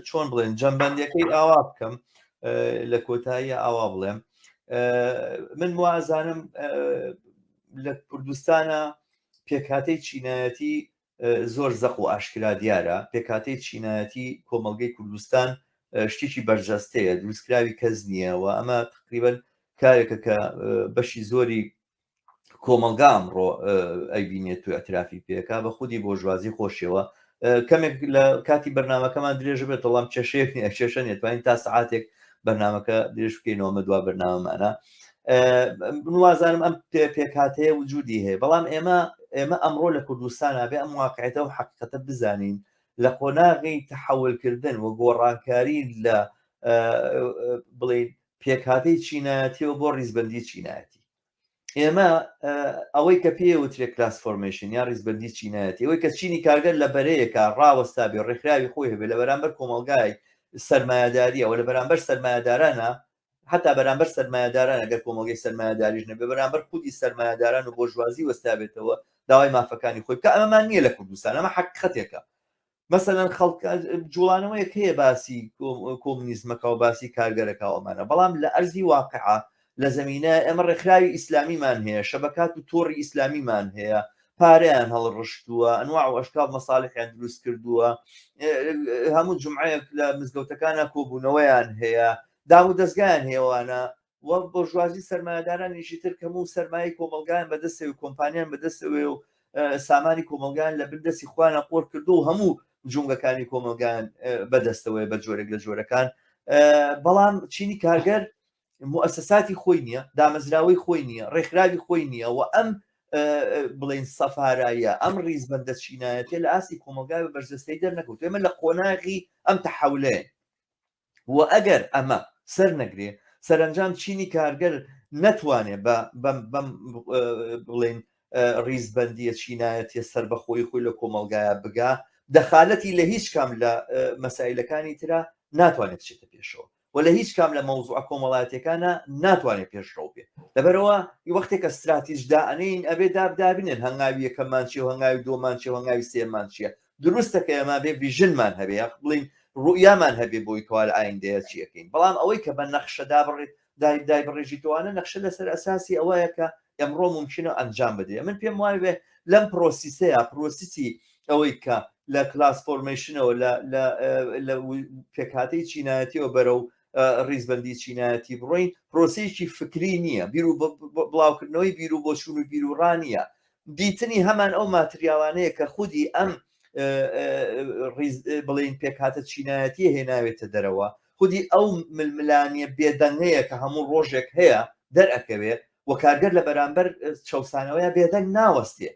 چۆن بڵێن جەمبەندەکەی ئاوا بکەم لە کۆتایی ئاوا بڵێم من وازانم لە کوردستانە پێکهاتەی چینایەتی زۆر زەق و ئاشکرا دیارە پێکهاتەی چینایەتی کۆمەڵگەی کوردستان شتێکی بەرجەستەیە دروستکراوی کەس نییە و ئەمە تقریبن کارێکە کە بەشی زۆری کۆمەڵگا ئەمڕۆ ئەیبینێت و اعترافی پێکا بە خودی بۆرژوازی خۆشیەوە کەمێک لە کاتی بەرنمەکەمان درێژ بێت بەڵام کێشەیەک نیە کێشە نیە توانین تا سعاتێک بەرنمەکە درێژ بکەینەوە مە دوا بەرنامەمانە نوازانم ئەم پێکهاتەیە وجودی هەیە بەڵام ئێمە ئێمە ئەمڕۆ لە کوردستان بێ ئەم واقعێتە و حقیقەتە بزانین لە قۆناغی تحولکردن و گۆڕانکاری لە بڵین پێکهاتەی چینایەتیەوە بۆ ڕیزبەندی چینایەتی ئێمە ئەوەی کە پێ وترێ class formation یا ڕیزبەندی چینایەتی ئەوەی کە چینی کارگەر لە بەرەیەکە ڕاوەستا بێ ڕێکخراوی خۆی هەبێ لە بەرامبەر کۆمەڵگای سەرمایەداریەوە لە بەرامبەر سەرمایەدارانە حتا بەرامبەر سەرمایەداران ئەگەر کۆمەڵگەی سەرمایەداریش نەبێ بەرامبەر خودی سەرمایەداران و بۆرژوازی وەستابێتەوە داوای مافەکانی خۆی بکە ئەمەمان نییە لە کوردستان ئەمە حەقیقەتێکە مەسەلەن خەڵک جوڵانەوەیەک هەیە باسی کۆمونیزمەکە و باسی کارگەرەکە و ئەمانە بەڵام لە ئەرزی واقعە لە زەمینە ئێمە ڕێکخراوی ئیسلامیمان هەیە شەبەکات و تۆڕی ئیسلامیمان هەیە پارەیان هەڵڕشتووە ئەنواع و ئەشکال مەساڵحیان دروست کردووە هەموو جمعەیەک لە مزگەوتەکانە کۆبوونەوەیان هەیە دام و دەستگایان هەیەوانە و بۆرژوازی سەرمایەدارانیشی تر کەم و سەرمایەی کۆمەڵگایان بەدەستەوەی و کۆمپانیان بەدەستەوەی و سامانی کۆمەڵگایان لە بن دەستی خۆیانە قۆر کردو و هەموو جومگەکانی کۆمەڵگایان بەدەستەوەی بە جۆرێک لە جۆرەکان بەڵام چینی کارگەر موسساتی خۆی نییە دامەزراوەی خۆی نییە ڕێکخراوی خۆی نییە و ئەم بڵین سەفارایە ئەم ڕیزبەندە چینایەتێ لە ئاستی کۆمەلگای بە بەرجەستەی دەرنەکەوت ئێمە لە قۆناغی ئەم تەحولەیە و ئەگەر ئەمە سەر نەگرێ سەرەنجام چینی کارگەر نەتوانێ بە بەم بەم بڵێن ڕیزبەندیە چینایەتیە سەربەخۆی خۆی لە کۆمەڵگایە بگا دەخالەتی لە هیچ کام لە مەسایلەکانی ترا ناتوانێت بچێتە پێشەوە و لە هیچ کام لە مەوزوعە کۆمەڵایەتیەکانە ناتوانێت پێشڕەو بێ لەبەرەوە وەختێکە ستراتیژ دائەنین ئەبێ دابدابنێن هەنگاوی یەکەممان چیە و هەنگاوی دووەممان چیە و هەنگاوی سێمان چیە دروستە کە ئێمە بێ vision مان هەبێ یا بڵین ڕوئیامان هەبێ بۆی کەوا لە ئایندەیە چی ئەکەین. بەڵام ئەوەی کە بە نەخشە دابڕێ دای دایبڕێژیتەوانە نەخشە لەسەر ئەساسی ئەوەیە کە ئەمڕۆ مومکینە ئەنجام بدرێ. من پێم وایە لەم پرۆسیسەیە، پرۆسیسی ئەوەی کە لە class formation ەوە لە لە لە پێکهاتەی چینایەتیەوە بەرەو ڕیزبەندی چینایەتی بڕۆین، پرۆسەیەکی فکری نییە، بیر و بڵاوکردنەوەی بیر و بۆچوون و بیر و ڕا نییە، دیتنی هەمان ئەو ماتریاڵانەیە کە خودی ئەم بڵێین پێکهاتە چینایەتیە هێناوێتە دەرەوە، خودی ئەو ململانیە بێدەنگەیە کە هەموو ڕۆژێک هەیە دەرئەکەوێ و کارگەر لە بەرامبەر چەوسانەوەیا بێدەنگ ناوەستێ،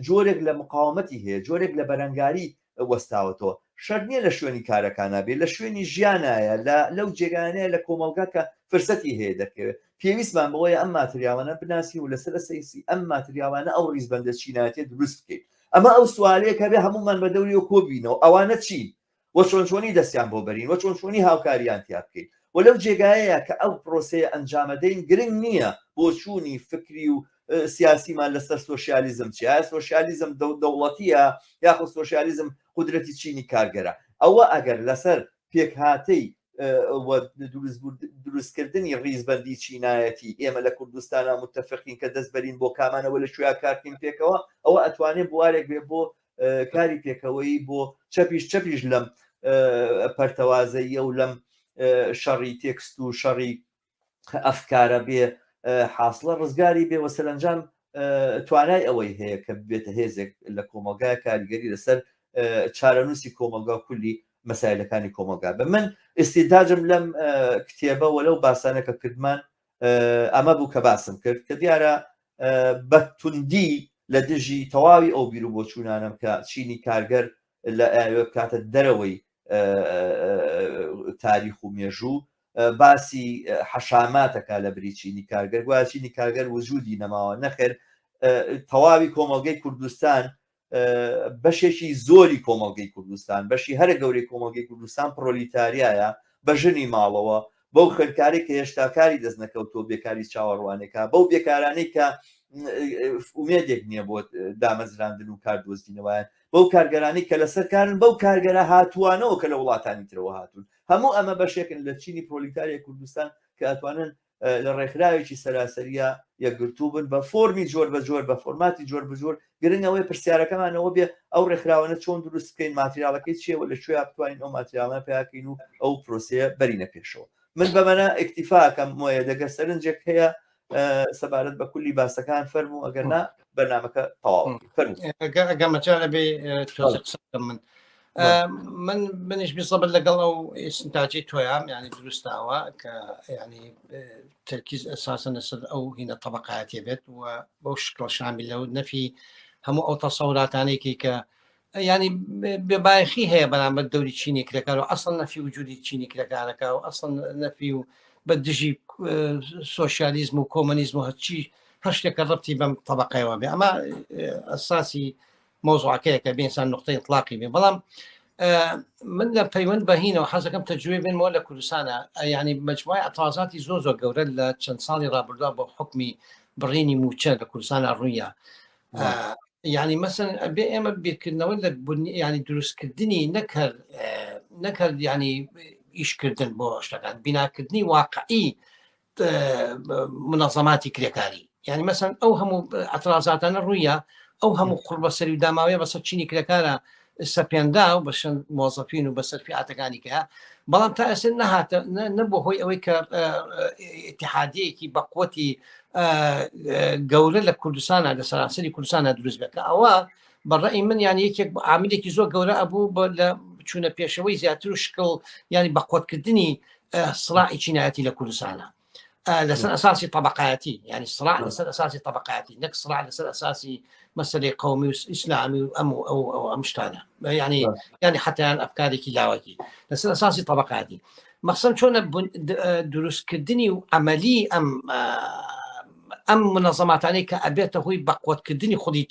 جۆرێک لە مقاومەتی هەیە، جۆرێک لە بەرەنگاری وەستاوەتەوە. شەرت نییە لە شوێنی کارەکانا بێ، لە شوێنی ژیانایە، لە لەو جێگایانەیە لە کۆمەڵگا کە فرسەتی هەیە دەرکەوێ. پێویستمان بەوەیە ئەم ماتریاڵانە بناسین و لەسەر ئەساسی ئەم ماتریاڵانە ئەو ڕیزبەندە چینایەتیە دروست بکەین. ئەمە ئەو سوالەیە کە ئەبێ هەموومان بە دەوریەوە کۆ بینەوە، ئەوانە چین؟ و چۆن چۆنی دەستیان بۆ بەرین و چۆن چۆنی هاوکاریان تیا بکەین و لەو جێگایەیە کە ئەو پرۆسەیە ئەنجامەدەین گرنگ نییە بۆچوونی فکری و سیاسیمان لەسەر سۆشیالیزم چیە، ئایا سۆشیالیزم دەوڵەتیە یاخود سۆشیالیزم قودرەتی چینی کارگەرە، ئەوە ئەگەر لەسەر پێکهاتەی و دروستکردنی ڕیزبەندی چینایەتی ئێمە لە کوردستانا متفقین کە دەست بەرین بۆ کامانەوە لە کوێیا کارکەین پێکەوە، ئەوە ئەتوانێ بوارێک بێ بۆ کاری پێکەوەیی بۆ چەپیش چەپیش لەم پەرتەوازەییە و لەم شەڕی تێکست و شەڕی ئەفکارە بێ حاصلە ڕزگاری بێ و سەرەنجام توانای ئەوەی هەیە کە ببێتە هێزێک لە کۆمەڵگای کاریگەری لەسەر چارەنووسی کۆمەڵگا و کولی مەسایلەکانی کۆمەڵگا بە من ئستیداجم لەم کتێبە و لەو باسانە کە کردمان ئەمە بوو کە باسم کرد کە دیارە بە توندی لە دژی تەواوی ئەو بیر و بۆچوونانەم کە چینی کارگەر لە ئەوێ بکاتە دەرەوەی تاریخ و مێژوو باسی حەشاماتەکە لە بری چینی کارگەر گوایە چینی کارگەر وجودی نەماوە نەخێر تەواوی کۆمەڵگەی کوردستان بەشێکی زۆری کۆمەڵگەی کوردستان، بەشی هەرە گەورەی کۆمەڵگەی کوردستان پڕۆلیتاریایە، بە ژنی ماڵەوە، بەو خوێندکارەی کە هێشتا کاری دەست نەکەوتووە بێکاری چاوەڕوانێکە، بەو بێکارانەی کە ئومێدێک نییە بۆ دامەزراندن و کار دۆزینەوەیان، بەو کارگەرانەی کە لەسەر کارن، بەو کارگەرە هاتووانەوە کە لە وڵاتانی ترەوە هاتوون. هەموو ئەمە بەشێکن لە چینی پرۆلیتاریای کوردستان کە ئەتوانن لە ڕێکخراوێکی سەراسەریە یەکگرتوو بن بە فۆرمی جۆر بە جۆر بە فۆرماتی جۆر بە جۆر گرنگ ئەوەیە پرسیارەکەمان ئەوە بێ ئەو ڕێکخراوانە چۆن دروست بکەین ماتریاڵەکەی چییە و لە کوێ بتوانین ئەو ماتریاڵانە پیاکەین و ئەو پرۆسەیە بەرینە پێشەوە من بەمەە ئیکتیفاکەم مۆیە دەگەر سەرنجێک هەیە سەبارەت بە کولی باسەکان فەرموو ئەگەر نا بەرنامەکە تەواو فەرموو ئەگە مەجالە بێ تۆزێ قسە بکەم من من منیش بزەبت لەگەڵ ئەو ئستنتاجی تۆیام ینی دروستاوە کە ینی تەرکیز ئەساسە لەسەر ئەو هینە طبقاتێ بێت و بەو شکڵ شامیلە و نەفی هەموو ئەو تەسەوراتانێکی کە ینی بێبایخی هەیە بەرامبەر دەوری چینی کرێکار و ئەسڵ نەفی وجودی چینی کرێکارەکە و ئەسڵ نەفی و بە دژی سۆسیالیزم و کۆمەنیزم و هەرچی هەر شتێکە ڕەتی بەم طبقەیەوە بێ ئەمە ئەساسی مەوزوعەکەیە کە بێنسان نقطەی ئیطلاقی بێ بەڵام من لە پەیوەند بە هینەوە حەزەکەم تەجروبێ بێنمەوە لە کوردستانە ینی مجموعی ئەترازاتی زۆر زۆر گەورە لە چەند ساڵی ڕابردووە بۆ حکمی بڕینی موچە لە کوردستانە ڕوویە ینی مەسن بێ ئێمە بیرکردنەوە لە ینی دروستکردنی نەکەر نەکرد ینی ئیشکردن بۆ شتەکان بیناکردنی واقعی منەزەماتی کرێکاری یعنی مەسەن ئەو هەموو ئەترازاتانە ڕوویە ئەو هەموو قڕبەسەری و داماوەیە بەسەر چینی کرێکارە سەپێندا و بەشەن مۆزەفین و بەسەر فیعاتەکانی کە بەڵام تا ئێستا نەهاتە نەبوو هۆی ئەوەی کە اتحادیەکی بەقوەتی گەورە لە کوردستانە لە سەرانسەری کوردستانە دروست بێت کە ئەوە بەڕئی من یان یەکێک عاملێکی زۆر گەورە ئەبوو لە چوونە پێشەوەی زیاتر و شکڵ ینی بەقوتکردنی سڵاعی چینایەتی لە کوردستانە لەسەر ئەساسی طبقایەتی ینی سڵاع لەسەر ئەساسی طبقایەتی نەک سڵاع لەسەر ئەساسی مەسلەی قومی و ئیسلامی و ئەم و ئەو ئەو ئەم شتانە ینی ینی حتیان ئەفکارێکی لاوەکی لەسەر ئەساسی طبقاتی مەخسەم چۆنە دروستکردنی و عملی ئەم ئەم منەظەماتانەی کە ئەبێتە هۆی بەقوتکردنی خودی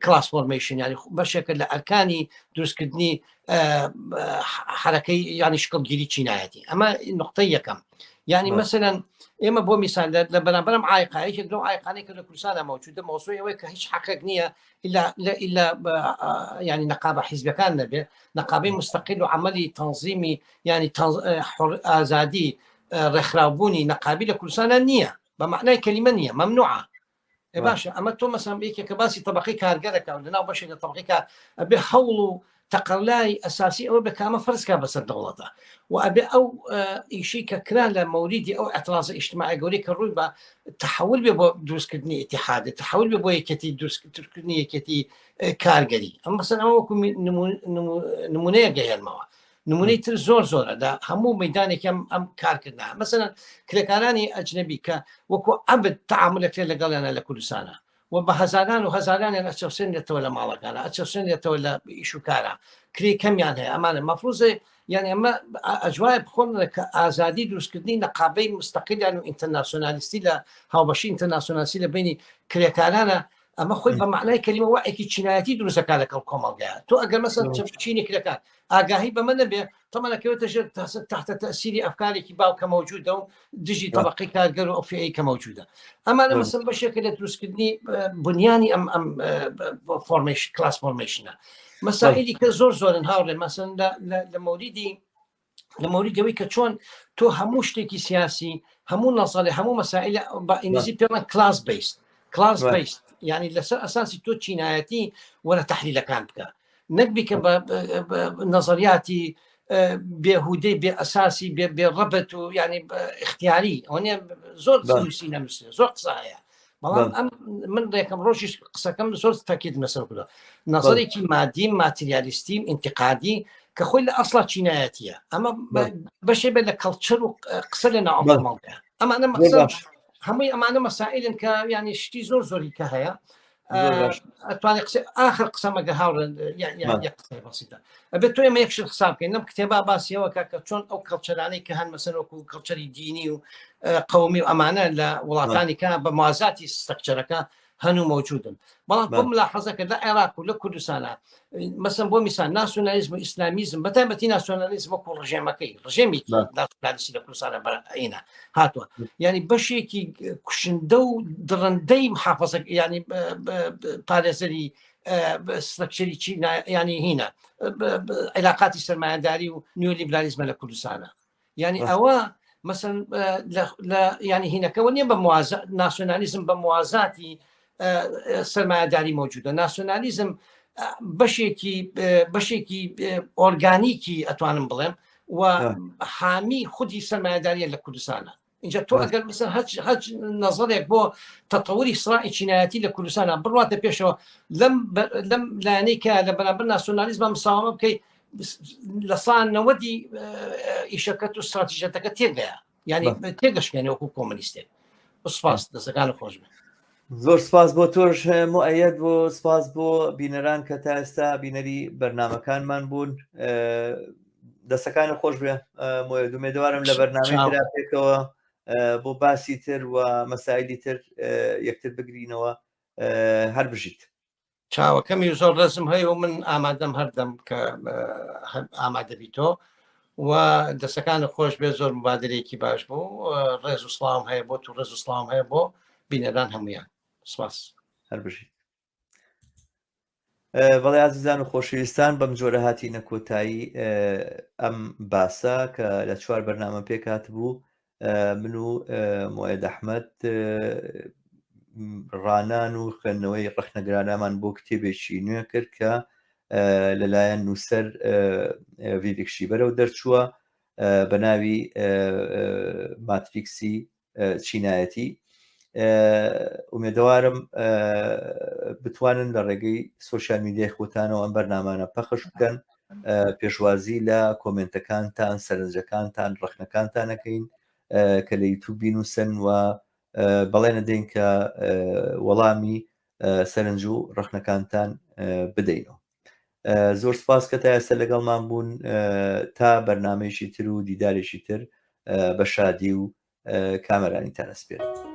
class formation ینی بەشێکە لە ئەرکانی دروستکردنی حرەکەی ینی شکڵگیری چینایەتی ئەمە نقطەی یەکەم. یعنی مەسەلەن ئێمە بۆ میسال لە بەرامبەرم عایقا یەکێک لەو عایقانەی کە لە کوردستانە مەوجودە مەوزوعی ئەوەیە کە هیچ حەقێک نییە إلا إلا یعنی نەقابە حیزبەکان نەبێ نەقابەی مستقل و عملی تەنظیمی یعنی ئازادی ڕێکخراوبوونی نەقابی لە کوردستانە نییە بە معنای کەلیمە نییە مەمنوعە باشە ئەمە تۆ مەسەم یەکێک کە باسی طبقی کارگەرەکە و لەناو بەشێک لە طبقی کار ئەبێ هەوڵ و تەقەلای ئەساسی ئەوە بە کامە فەرزکا بەسەر دەوڵەتە و ئەبێ ئەو ئیشی کە کرا لە مەوریدی ئەو ئەترازە ئیجتماعی گەورەی کە ڕووی بە تحول بێ بۆ دروستکردنی ئیتحادە تحول بێ بۆ یەکێتی دروستکردنی یەکێتی کارگەری ئەم مەسەن ئەمە وەکو نمونەیە گەیەنمەوە نمونەی تر زۆر زۆرە لە هەموو مەدانێکی ئەم ئەم کارکردنا مەسەن کرێکارانی ئەجنبی کە وەکو عەبد تعاملەکرێت لەگەڵیانە لە کوردستانە و بە هەزاران و هەزارانیان ئەچەوسێنێتەوە لە ماڵەکانە ئەچەوسێنێتەوە لە ئیش و کارە کرێ کەمیان هەیە ئەمانە مەفروزێ یان ئەمە ئەجوایە بخۆن کە ئازادی دروستکردنی نەقابەی مستەقیلیان و ئینتەرناسیۆنالیستی لە هاوبەشی ئینتەرناسیۆنالیستی لە بینی کرێکارانە ئەمە خۆی بە معنای کەلیمە وەعێکی چینایەتی دروستەکە لەگەڵ کۆمەڵگایە تۆ ئەگەر مەسەن چینی کرێکار ئاگاهی بەمە نەبێ تەمەنەکەوێتە ژێر تحت تەسیری ئەفکارێکی باو کە مەوجودە و دژی طبقی کارگەر و ئەو کە مەوجودە ئەمانە مەسەن بەشێکە لە دروستکردنی بنیانی ئەم ئەم formation class formation ە مەسائلی کە زۆر زۆرن هاوڕێ مەسەن لە مەوریدی لە مەوریدی ئەوەی کە چۆن تۆ هەموو شتێکی سیاسی هەموو نەزەری هەموو مەسائل بە ئینگلیزی پێڵەن class based class based یعنی لەسەر ئەساسی تۆ چینایەتی وەرە تحلیلەکان بکە نەک بیکە بە نەزەریاتی بێهودەی بێ ئەساسی بێ بێ ڕەبت و ینی اختیاری ئەوە زۆر نووسی نەنووسێ زۆر قسە هەیە بەڵام ئەم من ڕێکم ڕۆژیش قسەکەم زۆر تەکید لەسەر کردووە نەزەرێکی مادی ماتریالیستی ئینتقادی کە خۆی لە ئەسڵا چینایەتیە ئەمە بەشێ بێت لە کەڵچەر و قسە لە ناو کۆمەڵگا ئەمانە هەمووی ئەمانە مەسائلن کە ینی شتی زۆر زۆری کە هەیە ئەتوانێت قسە آخر قسە مەگە هاوڕێن قسەی بەسیتە ئەبێت تۆ ئێمە یەک شت حساب بکەین لەم کتێبا باسیەوە کە کە چۆن ئەو culture انەی کە هەن مەسەن وەکو culture ی دینی و قومی و ئەمانە لە وڵاتانی کە بە موازاتی structure ەکە هەن و مەوجودن بەڵام بۆ ملاحەزە کرد لە عێراق و لە کوردستانە مەسەن بۆ میسان ناسیۆنالیزم و ئیسلامیزم بە تایبەتی ناسیۆنالیزم وەکو ڕژێمەکەی ڕژێمێکی ناسیۆنالیستی لە کوردستانە بەینە هاتووە یعنی بەشێکی کوشندە و دڕندەی محافظە ینی پارێزەری structure ی چی ینی هینە علاقاتی سەرمایەداری و نیۆلیبرالیزمە لە کوردستانە یعنی ئەوە مەسن لە ینی هینەکەەوە نییە بە ناسیۆنالیزم بە موازاتی سەرمایەداری مەوجودە ناسیۆنالیزم بەشێکی بەشێکی ئۆرگانیکی ئەتوانم بڵێم و حامی خودی سەرمایەداریە لە کوردستانە اینجا تۆ ئەگەر مثل هەچ هەچ نەزەرێک بۆ تەتەوری سراعی چینایەتی لە کوردستانە بڕاتە پێشەوە لەم لەم لایەنەی کە لە بەرامبەر ناسیۆنالیزمە مساوامە بکەیت لە سا نەوەدی ئیشەکەت و استراتیژەتەکە تێگەیە یعنی تێگەشکێنێ وەکو کۆمەنیستێک سپاس دەسەکان خۆش بێت زۆر سپاس بۆ تۆش موئەیەد بۆ سپاس بۆ بینەران کە تا ئێستا بینەری بەرنمەکانمان بوون دەسەکانی خۆش بێ موئەیەد ئومێدەوارم لە بەرنامەی ترا پێکەوە بۆ باسی تر و مەسایلی تر یەکتر بگرینەوە هەر بژیت چاوەکەمی زۆر ڕێزم هەیە و من ئامادەم هەردەم کە ئامادەبیتۆ و دەسەکان خۆش بێ زۆر مبادرێکی باش بوو ڕێز و سڵاوم هەیە بۆ تو ڕێز و سڵاوم هەیە بۆ بینەران هەمویان سپاس هەر بژیت بەڵێ ئازیزان و خۆشەویستان بەم جۆرە هاتینە کۆتایی ئەم باسە کە لە چوار بەرنامە پێکات بوو من و موئەیەد ئەحمەد ڕانان و خوێندنەوەی ڕەخنەگرانەمان بۆ کتێبێکی نوێ کرد کە لەلایەن نووسەر ڤیڤیک شیبەرەوە دەرچووە بە ناوی ماتریکسی چینایەتی ئومێدەوارم بتوانن لە ڕێگەی سوسیال میدیای خۆتانەوە ئەم بەرنامانە پەخش بکەن پێشوازی لە کۆمنتەکانتان سەرنجەکانتان ڕخنەکانتانەکەین کە لە یوتوب بینوسن و بەڵێنە دەین کە وەڵامی سەرنج و ڕخنەکانتان بدەینەوە زۆر سپاس کە تا ئێستا لەگەڵمان بوون تا بەرنمەیەکی تر و دیدارێکی تر بە شادی و کامەرانیتان ئەسپێرم.